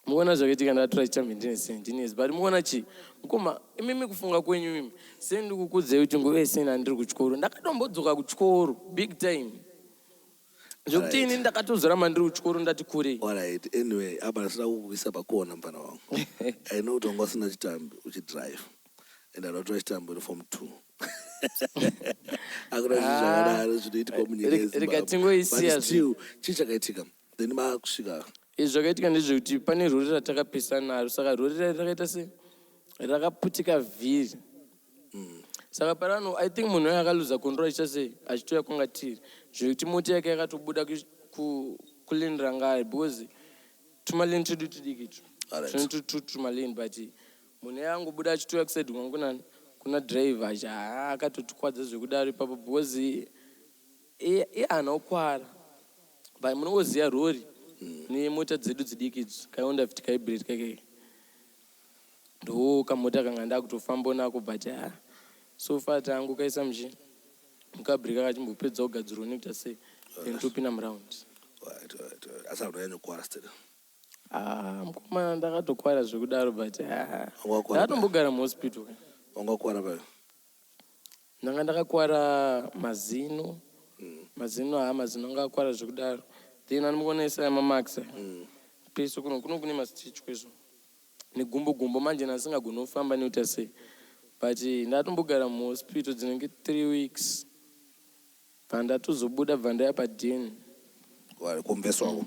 Mukuona zvakaitika, ndatora chitambi ndine 17 years, but mukuona chii mukoma, imimi kufunga kwenyu imimi, sendikukudzei kuti nguva yeseni handiri kuchikoro, ndakatombodzoka kuchikoro big time zvekuti ini ndakatozoramba ndiri kuchikoro ndati kurei. Alright, anyway, apa ndasina kukuisa pakona, mufana wangu. I know kuti wanga usina chitambi uchidrive and adatora chitambi uri form two. Hakuna zvinhu zvakadaro zvinoitikwa munyika. Rega tingoisiya. But still, chii chakaitika then makusvika? Izvi zvakaitika ndezvekuti pane rori ratakapesana naro, saka rori rari rakaita se rakaputika vhiri, saka parano I think munhu uyo akaluza control achiita sei, achitouya kwanga tiri, zvekuti mota yake yakatobuda kulane ranga ari, because tumalane twedu tudiki tu tunoti tumalane, but munhu iye angobuda achitouya kuside kwangu kunani kuna driver achi haa akatotikwadza zvekudaro ipapo, because iye haana kukwara, but munongoziva rori nemota dzedu dzidiki idzi, kaHonda Fit kahybrid kakeke, ndo kamota kanga ndakutofamba nako, but ha so far tangu kaisa muchi mukabhirika kachimbopedza kugadzirwa nekuita sei, then topinda muraundi. Right. Asi hauna yanyokwara still? Ah, mukomana, ndakatokwara zvekudaro, but ah, Wanga wakwara? Ndakatombogara muhospital. Wanga wakwara payo? Ndanga ndakakwara mazino, mazino, haa, mazino anga akwara zvekudaro. Then anomukonesa yamamarks peso kuno kuno kune mastitch kweso negumbo gumbo manje ndasingagoni kufamba nekuita sei, but ndatombogara muhospital dzinenge 3 weeks, bva ndatozobuda, bva ndaya padheni. Kumveso wako?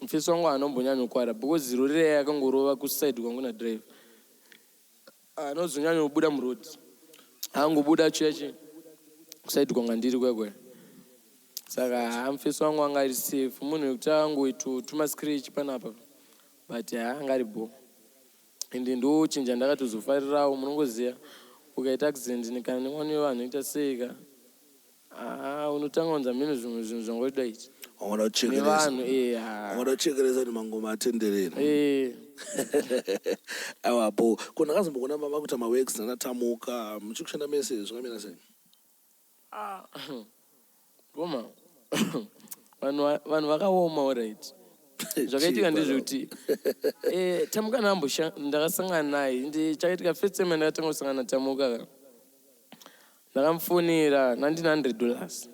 Mufesi wangu anombonyanyokwara because rori raya yakangorova kuside kwangu nadrive, anozonyanyobuda muroad, angobuda chiya chi kuside kwanga ndiri kwekwe, saka haa mufesi wangu anga ari safe, munhu wekuti angoito tumascratch panapa, but haa anga ari bho, ende ndo chinja ndakatozofarirawo. Munongoziva ukaita accident kana nemwana wevanhu ita seika, haa unotanga unza mhino zvimwe zvinhu zvangoida iti Wangada kuchekeresa. nevanhu, eh. Wangada kuchekeresa kuti mangoma atenderere. Eh. Aiwapo ko ndakazombokuona mama kuita maworks nanaTamuka, muchikushanda mese, zvakamira sei? Ah, ngoma vanhu vakaoma, alright. Zvakaitika ndezvekuti Tamuka ndakasangana naye, ende chakaitika first time yandakatanga kusangana naTamuka ka, ndakamufonera nandina $100,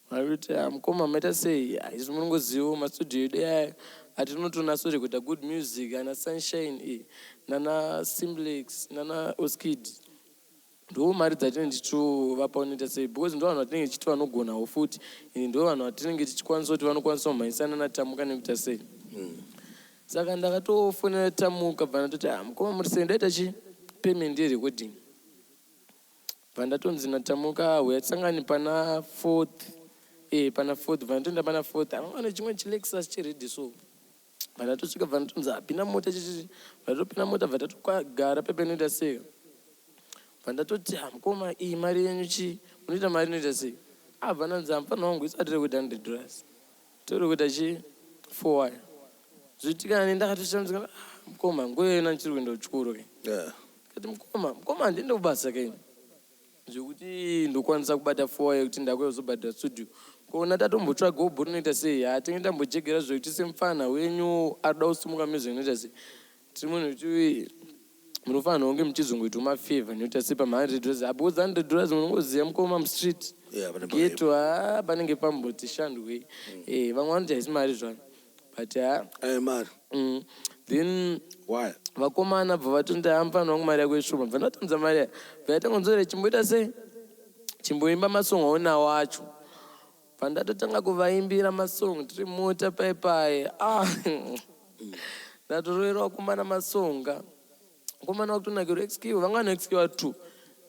akuti, "Ah, mukoma, maita sei? Ah, izvi munongozivawo mastudio edu aya atinotonasorekoda good music ana Sunshine, nana Simplex, nana Oskid, ndo mari dzatinenge tichitovapa unoita sei, because ndo vanhu vatinenge tichiti vanogonawo futi, ende ndo vanhu vatinenge tichikwanisa kuti vanokwanisa kumhanyisana naTamuka nekuita sei." Saka ndakatofonera Tamuka, bva ndatoti, "Ah, mukoma, muri sei? Ndaita chi payment yerecording." Bva ndatonzi naTamuka, "Huya tisangane pana Fourth." Pana Fourth, bva ndatoenda pana Fourth, anga ane chimwe chiLexus chered, so bva ndatosvika, bva ndatonzi, "Apinda mota chichichi." Bva ndatopinda mota, bva tatogara pepenoita sei, bva ndatoti, "Ah, mukoma, iyi mari yenyu chi munoita mari inoita sei?" Abva ndanzi, "Mufana wangu, isu atiri kuita $100, tori kuita chi four wire." Zvoitika nani ndakatoshamisika, "Ah, mukoma, nguva yena ndichiri kuenda kuchikoro ke." Kati, "Mukoma, mukoma, handiende kubasa kaini zvekuti ndokwanisa kubata four wire yekuti ndakuya kuzobhadhara studio. Kuona tatombotsvagawo bhori inoita sei, hatinge tambojegera zvekuti semufana wenyu arikuda kusimuka music inoita sei, tiri munhu wekuti munofanira kunge muchizongoitawo mafavour nekuita sei pama$100, because $100 munongoziva mukoma, mustreet Yeah, pane ghetto, ha panenge pamboti shandwei. Vamwe vanoti haisi mari zvayo, but ha Mari. Then Why? Vakomana bva vatonzi, "Ha, mufana wangu, mari yako ishoma." Bva ndatonza mari yaya, bva yatangonzora, "Chimboita sei, chimboimba masongo aunawo acho." Pandatotanga kuvaimbira masong tiri mota paipai, ah, ndatoroverwa vakomana masonga. Vakomana vakutonakirwa XQ, vanga vana XQ 2,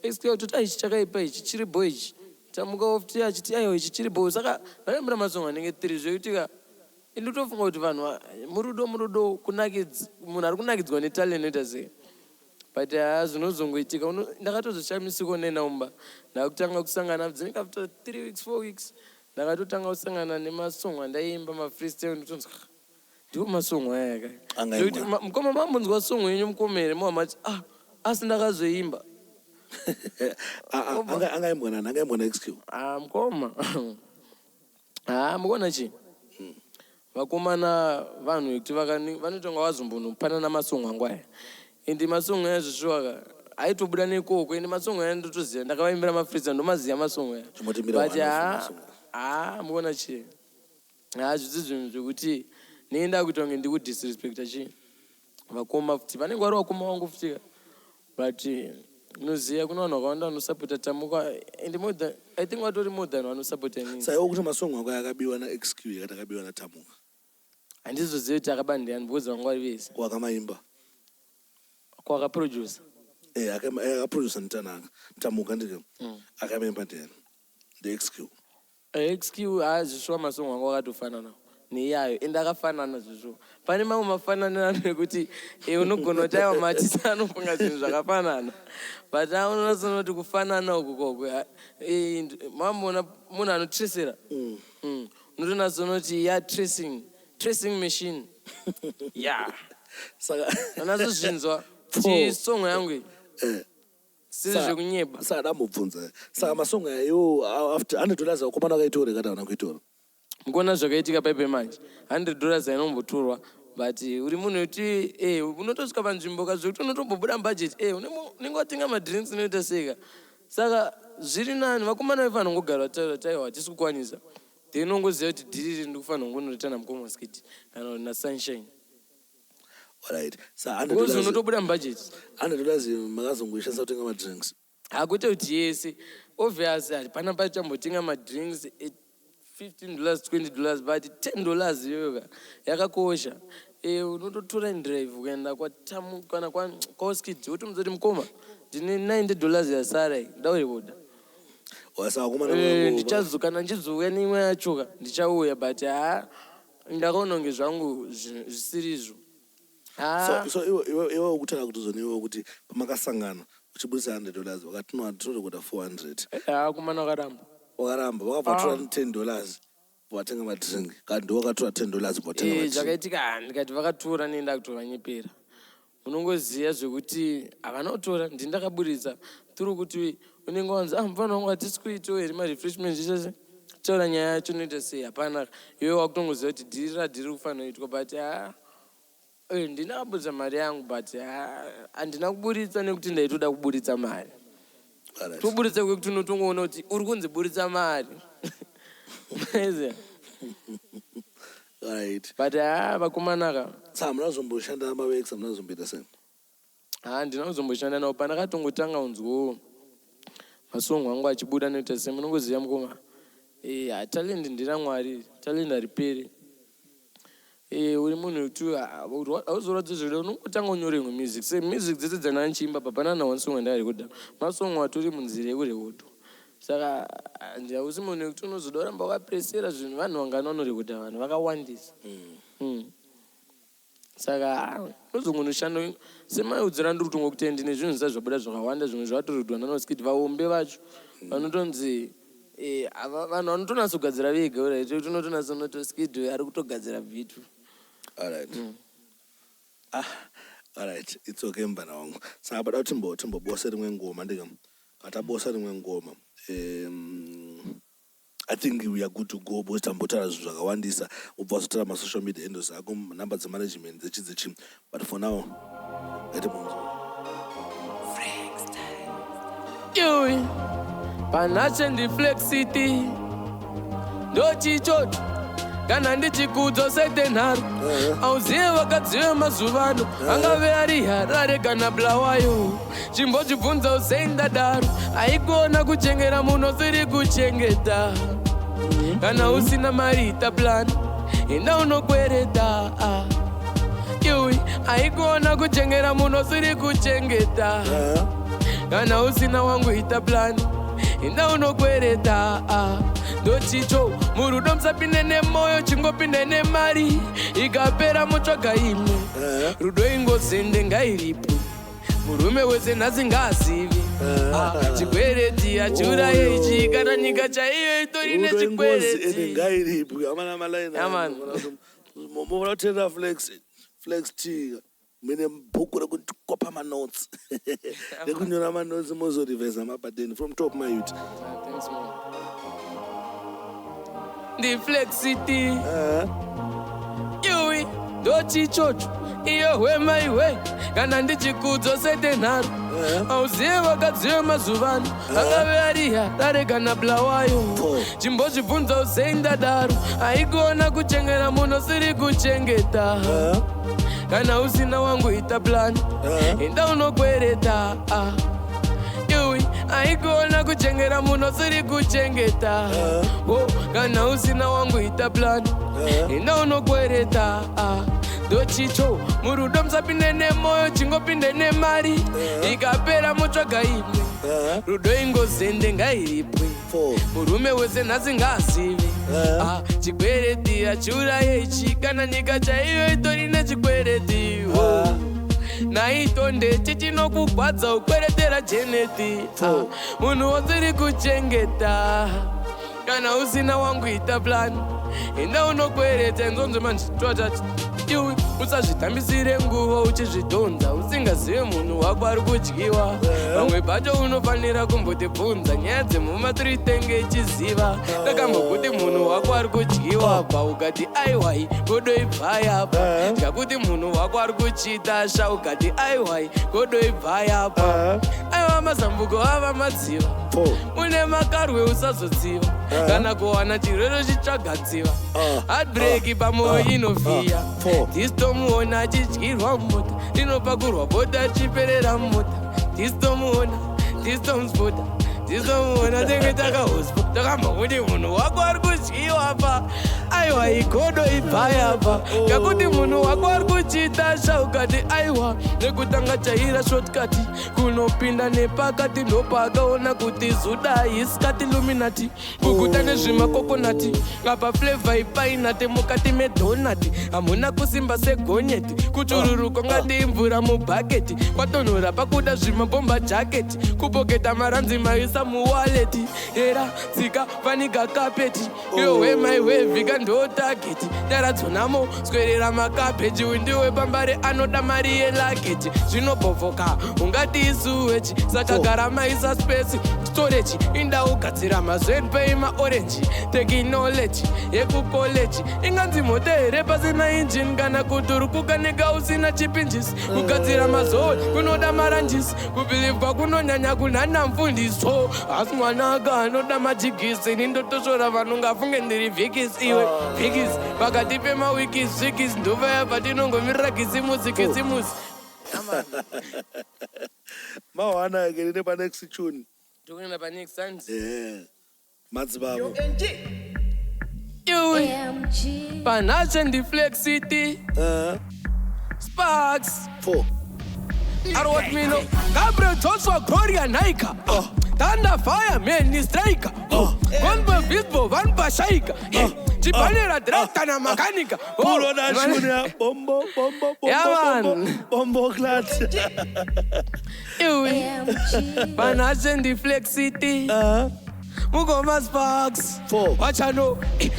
XQ toti, "Ai, ichi chakaipa, ichi chiri bo ichi." Tamuka futi achiti, "Aiwa, ichi chiri bo." Saka ndakaimbira masong anenge 3, zvekuti ka indotofunga kuti vanhu murudo munhu ari kunakidzwa netalent noita sei. But haa, zvinozongoitika. Ndakatozoshamisiko nenaumba ndakutanga kusangana dzinenge after 3 weeks, 4 weeks, ndakatotanga kusangana nemasong andaimba, mafreestyle. Ndotonzwa, "Ndiwo masong aya ka." Angaimbwa. Zvekuti mukoma, mambonzwa song yenyu mukoma here? Mawamati, "Ah, asi ndakazoimba." Ah, ah, angaimbwa nani? Angaimbwa naXQ? Ah, mukoma, ha, mukuona chi vakomana, vanhu vekuti vanotonga vazombonopanana masong angu aya. Ende masong aya zvishuwaka aitobuda nekoko. Ende masong aya ndotoziva, ndakavaimbira mafreestyle, ndomaziva masong aya. Chimbotimbira But one of ha, masong. ha, mukuona chi, ha, zvisi zvinhu zvekuti neinda kuita kunge ndikudisrespecta chi vakoma futi, vanenge vari vakoma vangu futi ka. But unoziva kuna vanhu vakawanda vanosapota Tamuka, and more than, I think vatori more than vanosapota inini. Saiwo kuti masong ako akabiwa naXQ, yakati akabiwa naTamuka? Handizozivi kuti akaba ndiani, because vanga vari vese. Wakamaimba? Kwakaproducer. Akaproducer nditanaka Tamuka, ndike akamaimba ndiani? NdeXQ? XQ. Ha, zvishuwa masong anga akatofanana neiyayo, ende akafanana zvishuwa. Pane mamwe mafananirano ekuti unogona kuti aiwa, matisi anofunga zvinhu zvakafanana, but unonatsona kuti kufanana uku koko mamboona munhu anotresera. Unotonatsona kuti ya tracing machine ya. Saka Anatsozvinzwa Pfo. chisong yangu iyi siri zvekunyeba. Saka ndambobvunza, saka masong ayo after $100 vakomana vakaitora, ikati havana kuitora? Mukuona zvakaitika paipe manje, $100 ainombotorwa, but uri munhu wekuti unotosvika panzvimbo ka zvekuti unotombobuda mubudget, unenge watenga madrinks, unoita seka. Saka zviri nani vakomana vefanira kungogara vataura kuti, "Aiwa, hatisi kukwanisa." Then unongoziva kuti dhiri iri ndikufanira kungonoita namukoma Skiti kana naSunshine. Alright, sa Because $100 unotobuda mubudget. $100 makazongoishandisa kutenga madrinks? Hakuite kuti yese, obvious, hapana pachambotenga madrinks $15, $20, but $10 iyoyo ka yakakosha. Unototora drive kuenda kwatamu kana kwaOskid, wotomudza kuti, "Mukoma, ndine $90 yasara iyi, ndaurekoda." Saka vakomana Ndichazo kana ndichizouya neimwe yacho ka, ndichauya, but ha, ndakaona kunge zvangu zvisiri izvo, ha. So iwe ukutaura kuti zoniwe kuti pamakasangana uchibudisa $100, vakati, "No, tinorekoda 400." Ha, kumana wakaramba. Wakaramba, wakabva watora $10 watenga madrink, kana ndiwo wakatora $10 watenga madrink? Zvakaitika, ha, ndikati vakatora, nenda kutovanyepera. Unongoziva zvekuti havana kutora, ndini ndakaburitsa turi kuti unenge wanzi, "Ah, mufana wangu, hatisi kuitawo here marefreshment?" Chese taura nyaya yacho inoita sei, hapana. Iwe wakutongoziva kuti dhiri radhiri kufanira kuitwa, but ha, ndini ndakaburitsa mari yangu, but ha, handina kuburitsa nekuti ndaitoda kuburitsa mari. Toburitsa kwekuti unotongoona kuti uri kunzi buritsa mari. Maiziva? Right. But ha, vakomanaka. Saka hamuna kuzomboshanda mavex? Hamuna kuzomboita sei? Ha, handina kuzomboshanda navo. Pandakatongotanga unzwawo masong angu achibuda noita sei, munongoziva mukoma, ha, talent nderaMwari, talent hariperi. Uri munhu wekuti hauzorwadzi zvekuda, unongotanga unyore imwe music. Se music dzese dzandanga ndichiimba, papana naone song yandakarekodha. Masong atori munzira yekurekodwa. Saka hausi munhu wekuti unozoda kuramba wakapresera zvinhu. Vanhu vangani vanorekodha? Vanhu vakawandisa. Saka unozongonoshanda semaudziro andiri kutongokuti ndine zvinhu zvisati zvabuda zvakawanda, zvimwe zvatoredwa nanaskit vaombe vacho vanotonzi vanhu vanotonatsogadzira vega, right? Kuti unotonatsonoti Skid ari kutogadzira beat. Alright. Ah, alright, it's okay, mubana wangu. Saka pada kuti timbobose rimwe ngoma, ndika katabosa rimwe ngoma. I think we are good to go, because tambotaura zvinhu zvakawandisa. Ubva wazotaura masocial media handles ako, nhamba dzemanagement, dzechi dzechi, but for now ngatimbonzwa. Yui, panache ndiFlex City, ndochichocho kana ndichikudzwa sete nharo. Auzive vakadzi vemazuva ano, angave ari Harare kana Bulawayo, chimbozvibvunza usei ndadaro. Haikona kuchengera munhu usiri kuchengeta. Kana usina mari ita plan, enda unokwereta. Ah. Iwe haikona kuchengera munhu usiri kuchengeta. Kana usina wangu ita plan, enda unokwereta. Ah. Ndochicho murudo musapinde nemoyo, chingopinde nemari, ikapera mutsvaga imwe. Rudo ingozende ngairipo, murume wese nhasi ngaazive. Ah, chikwereti achiuraye ichi, kana nyika chaiyo itori Rudo ingozi ende nechikwereti. Ngairipwi amana malaini. Yeah, man. Muvona kuteerera Flex, Flex T, mine bhuku rekuti kopa manotes rekunyora manotes, mozorivhesa mabhateni from top my youth. Ndiflexity iwi ndochichocho iyo hwema iwe, kana ndichikudzo sete nharo, auzive vakadzi vemazuvano angave ari Harare kana Bulawayo. Chimbozvibvunza usei ndadaro, haikona kuchengera munhu usiri kuchengeta. Kana usina wangu ita plan, enda unokwereta. Ah. Iwe haikona kuchengera munhu usiri kuchengeta. Oh, kana usina wangu ita plan, enda unokwereta. Ah. Ndochicho murudo musapinde nemoyo, chingopinde nemari, ikapera mutsvaga imwe. Rudo ingozende ngairipwe, Four. murume wese nhasi ngaazive. Ah, chikwereti achiuraye ichi, kana nyika chaiyo itori nechikwereti. Oh. Naitonde chichinokugwadza ukweretera Jeneti. Ah, munhu wasiri kuchengeta. Kana usina wangu ita plan, enda unokwereta. Nzonzo manje twatati iwe usazvitambisire nguva uchizvidhonza usingazive munhu wako ari kudyiwa. Vamwe pacho unofanira kumbotibvunza nyaya dzemumatritenge ichiziva. Takambokuti munhu wako ari kudyiwa pa, ukati aiwai, godo ibva yapa. Tikakuti munhu wako ari kuchita sha, ukati aiwai, godo ibva yapa. Aiwa, mazambuko ava madziva. Four. Une makarwe usazotsiva, kana kuwana chirwere chitsvaga tsiva. Heartbreak pamoyo inovhiya. Four. Tistomuona achidyirwa mumota, rinopakurwa bota achiperera mumota. Tistomuona, tistomuspota, tistomuona tenge takahospo. Takambokuti munhu wako ari kudyiwa pa, aiwa, igodo ibva yapa. Ngakuti munhu wako ari kuchita sha, ukati aiwa, nekutanga chaira shortcut kunopinda nepakati, ndopakaona kuti zuda isikati luminati kuguta nezvimakokonati. Apa flavor ipainati mukati medhonati, hamuna kusimba segonyeti, kuchururuka ngati imvura mubhaketi, kwatonhora pakuda zvimabhomba jaketi, kupoketa maranzi maisa muwaleti, era tsika fanika kapeti iyo hwemaiwevhika ndo tageti nyaradzonamo swerera makabheji windiwe pambare anoda mari yelageji zvinobhovhoka ungati isuwechi, saka gara maisa space storage indaugadzira mazenpei maorenji technology yekukoleji inganzi mota here pasina injini, kana kuti uri kukanika usina chipinjisi, kugadzira mazowe kunoda maranjisi, kubhilivwa kunonyanya kunhana mfundiso, asi mwanaka anoda majigisi. Ini ndotosvora vanhu ngafunge ndiri vhikisi, iwe vhikisi pakati pemawikisi zvikisi ndovaya patinongomirira kisimusi kisimusi. Mawana ke ne pa next tune. Tikuenda panext sound. Madzibaba. Iwe AMG. Panashe ndiflexity Sparks. Four. Arwat Mino, Gabriel Joshua Gloria Naika, Thunder Fire Man ni Striker, Gonbo Bisbo Van Pashaika, Chipanera Drafta na Makanika. Pull on that tune ya. Bombo bombo bombo. Yeah, man. Bombo bombo clat. Iwe AMG. Panashe ndiflexity Mugoma Sparks. Four. Wachano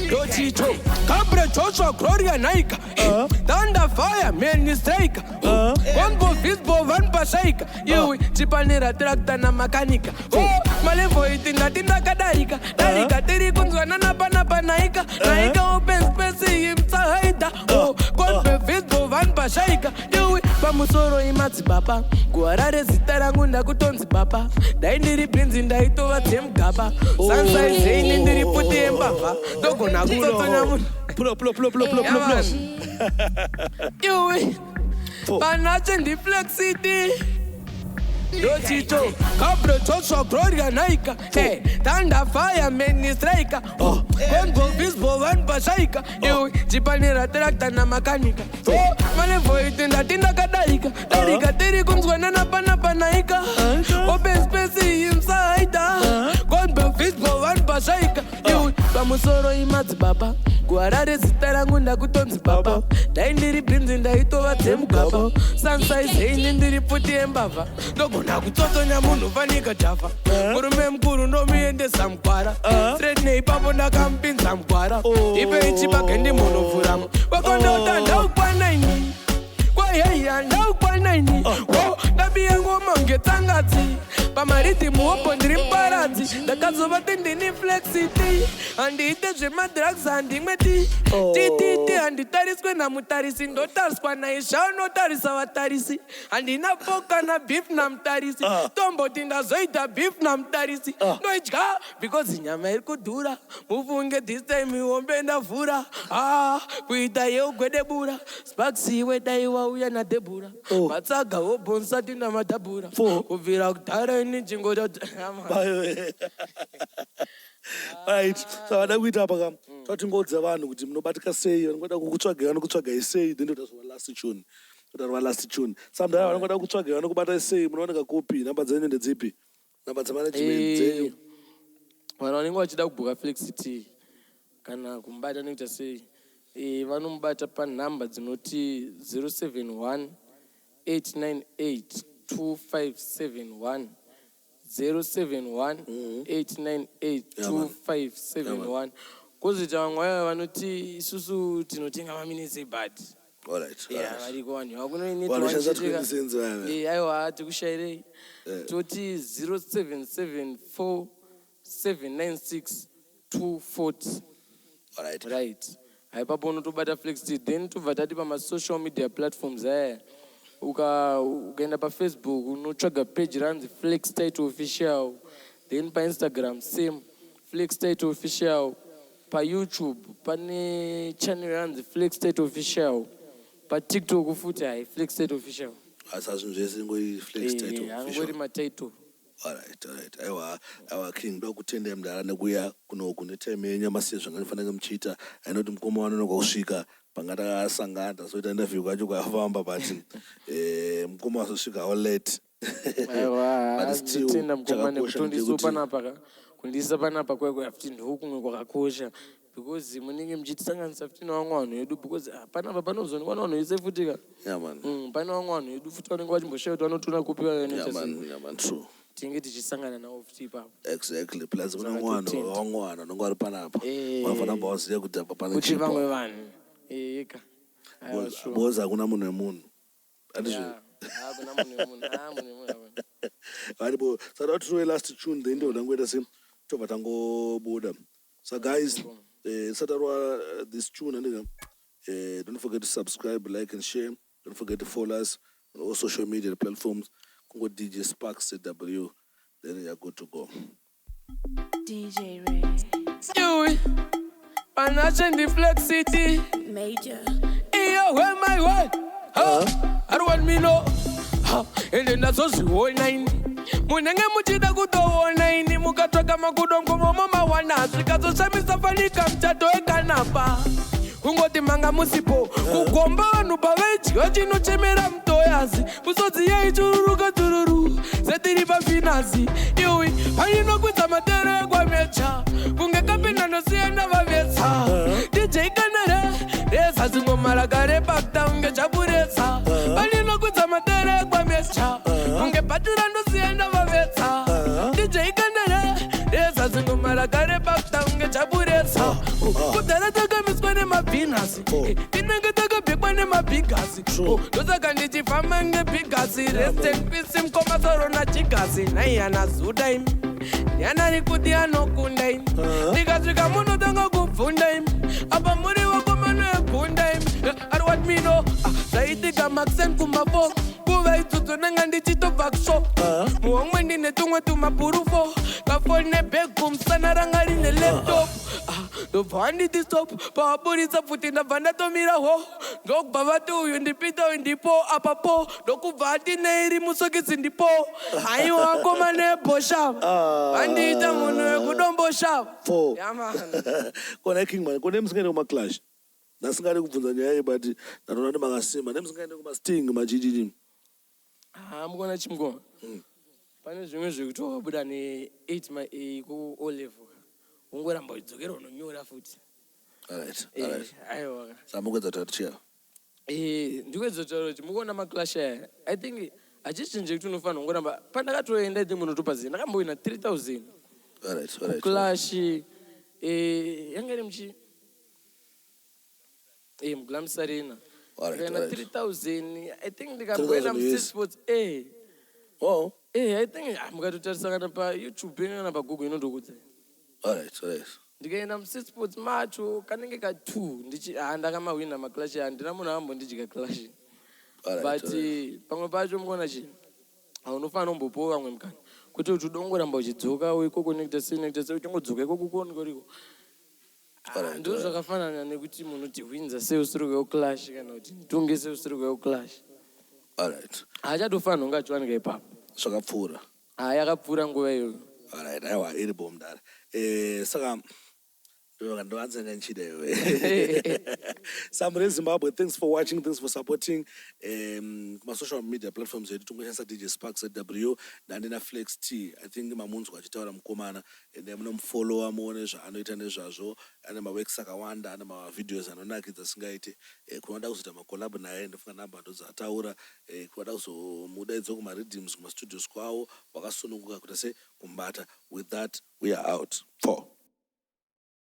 Dochito Gabriel Joshua Gloria Naika, Thunder Fire Man ni Striker, Gonbo Bisbo Van Pashaika, iwe Chipanera Tractor na Makanika. Oh, malevo iti ndati ndakadarika darika, tiri kunzwanana panapa naika naika, open space imtsahaida. Oh, Gonbo Bisbo Van Pashaika, iwe pamusoro imadzibaba kuHarare, zita rangu ndakutonzi baba, dai ndiri bhinzi ndaitova dzemugaba, sansaizeini ndiri puti yembavha, ndogona kutsotsonya munhu. Pull up, pull up, pull up, pull up, pull up, pull up. Iwe Four. panache ndiflexity. Ndochito Cabro Joshua Gloria Naika. Hey, Thunder Fire Man Striker. Oh, Congo Visbo Van Pashaika. Iwe chipanira tractor na makanika. Oh, malevo iti ndati ndakadaika. Darika tiri kunzwanana panapa naika. Open space iyi musaita. Congo Visbo Van Pashaika. Iwe pamusoro imadzibaba. Kuharare zita rangu ndakutonzi baba. Dai ndiri bhinzi ndaitova dzemugaba. Sansaizeini ndiri pfuti yembavha. Ndogona kutsotsonya munhu fanika java. Murume mukuru ndomuendesa mugwara. Straight neipapo ndakamupinza mugwara. Ipe ichibage ndimunovhuramo. Vakondota ndaukwana ini. Kwaheya ndaukwana ini. Wo ndabiya ngoma ngetsangatsi. Pamaridhimu hopo ndiri muparadzi. Ndakazova ndini flexity. Handiite zvemadrugs, handimwe ti ttt, handitariswe namutarisi, ndotariswa naisha unotarisa vatarisi. Handina po kana beef namutarisi, tomboti ndazoita beef namutarisi, ndoidya because nyama iri kudhura. Mufunge this time ihombe ndavhura. Ah, kuita yeugwedebura Sparks, iwe dai wauya naDebhura. Matsaga wobhonsati namadhabhura. Four. Kubvira kudhara ini chingoto. Right, so vada kuita apa kam, tatingodza vanhu kuti munobatika sei, vanongoda kukutsvagai vanokutsvagai sei? Then toita zva last tune, toita last tune. Samudhara, vanongoda kukutsvagai vanokubatai sei? Munooneka kupi? Namba dzenyu ndedzipi, namba dzemanagement dzenyu? Vanhu vanenge vachida kubhuka Flexity kana kumubata nekuita sei, vanomubata panhamba dzinoti 071 898 2571, 071 898 2571. Kwozoita vamwe vaya vanoti isusu tinotenga maminitsi ebhati. Yeah, variko vanhu. Vanoshandisa 20 cents vaya. Aiwa, tikushayirei. Toti 0774 796 240. Right, haipapo unotobata Flexity. Then tobva tati pamasocial media platforms aya, ukaenda paFacebook unotsvaga page ranzi Flex Title Official. Then paInstagram same, Flex Title Official. PaYouTube pane channel ranzi Flex Title Official. PaTikTok futi, hai, Flex Title Official. Asi zvinhu zvese ingori Flex Title Angori Official. Matitle. Alright, aiwa, aiwa, king, ndoda kutendai mudhara nekuuya kunoku netime yenyu amasiye zvanganofanira muchiita. Ainoti mukoma wanonoka kusvika panga takasangana tazoita interview kwacho kwafamba, but mukoma wazosvikawo late. Aiwa. But still, Ndotenda mukoma chakakosha nekutondisa ndechekuti- panapa kundisa panapa kwekwe futi ndokumwe kwakakosha because munenge muchitisanganisa futi nevamwe vanhu vedu, because panapa panozoonekwa nevanhu vese futi ka. Yeah, man. Pane vamwe vanhu vedu futi vanenge vachimboshayo kuti vanotona kupi, vanoita sei. Man, yeah, man, true. Tinenge tichisangana navo futi ipapo. Exactly, plus kuna Saka vamwe vanhu, totenda. vamwe vanhu vanenge vari panapa vanofanira kubva vaziva kuti apa pane kuti chipo. Vamwe vanhu eka. Aiwa, sure. Because hakuna munhu wemunhu, handizvo? Yeah. Hakuna munhu wemunhu. Ah, munhu wemunhu hakuna. Varipo. Saka tatirove last tune, then ndobva tangoita se tobva tangobuda. So guys, satarwa this tune, andika don't forget to subscribe, like and share. Don't forget to follow us on all social media platforms, kungo DJ Sparks CW, then you're good to go. DJ Ray. Iwe, Panashe ndi Flexity. Major. Iyo we my way. Ha, I don't want me no. Ha, ende ndazozviona ini. Munenge muchida kutoona ini, mukatsvaka makudo ngomomo mawana, zvikazoshamisa fanika muchato wekanapa. Kungoti manga musipo kugomba vanhu pavaidya chinochemera mutoyazi, musodzi yaichururuka tururu setiri pafinasi. Iwi painokwidza matero ekwamecha kunge kapinda ndosiyana vavetsa. DJ kanere reza zingoma rakarepa kunge chaburetsa. Paninokwidza matero ekwamecha kunge patira ndosiyana vavetsa. DJ kanere reza zingoma rakarepa kunge chaburetsa. Kudhara takamiswa nemabhinasi, tinenge takabhekwa nemabhigasi. Ndosaka ndichifamba ngebhigasi. Rest in peace mukoma nachigasi naiyana zuda imi ndianani kuti anokunda imi. Ndikasvika munotanga kubvunda imi, apa muri vakomana egunda imi. Ari what mino zvaitika maxen kumafo kuva idzodzo. Ndanga ndichitobva kusvo muhomwe, ndine tumwe tumapurufo, kafoni nebhegu, musana ranga rine laptop. Ah, ndobva wanditi stop pawaburitsa pfuti, ndabva ndatomira ho. Ndokubva vati uyu ndipita, uyu ndipo apapo. Ndokubva ati neiri musokisi ndipo. Haiwa, vakomana ebhoshava vandiita munhu wekudomboshava. Four. Yeah man. Kona Kingman, kone musingaende kumaclash, ndasingadi kubvunza nyaya iyi, but ndatoona kuti makasimba. Nemusingaende kumasting machichichi? Ha, mukona chimukoma, pane zvimwe zvekuti wakabuda ne8 ma A ku O level, ungoramba uchidzokera unonyora futi. Alright. Aiwa. Samukwedza tatichiya. Ndikuedzotaura kuti mukuona maclash aya, I think hachichinje kuti unofanira kungoramba. Pandakatoenda, I think munotopaziva, ndakambowina 3000 Alright. clash yanga iri muchi muGlamis Arena. Ndikaenda 3000, I think, ndikamboenda 3000 muCity US. Sports. Oh. I think mukatotarisa kana paYouTube kana paGoogle inondokudza. Alright. Ndikaenda muCity Sports macho kanenge ka2 ndichi, ndakamahwina maclash. Handina munhu ambondidya clash. But pamwe pacho, mukuona chi, haunofanira kumbopiwa vamwe mukana, kwete kuti udongoramba uchidzoka ikoko, nekuita sei, nekuita sei, uchingodzoka ikoko kuoneka Ndo zvakafanana nekuti munhu tihwinza sei usiri kuya kuclash, kana kuti nditonge sei usiri kuya kuclash. Haachatofanira kunge achiwanika ipapo. Zvakapfuura. Ha, yakapfuura nguva iyoyo. Alright, aiwa, iripo mudare. Saka ndoanzenga nchida iwe. Samure Zimbabwe, thanks for watching, thanks for supporting. Kuma-social media platforms edu tongoshandisa DJ Spark ZW. Ndandina Flex T. I think mamunzwa achitaura mukomana, ende munomufollowa muone zvaanoita nezvazvo. Ane maworks akawanda, ane mavideos anonakidza asingaite. Kunoda kuzoita macollab naye, ndofunga namba ndodzataura. Kunoda kuzomudaidza kumariddims, kumastudios kwavo, wakasununguka kuita se kumbata. With that, we are out. Four.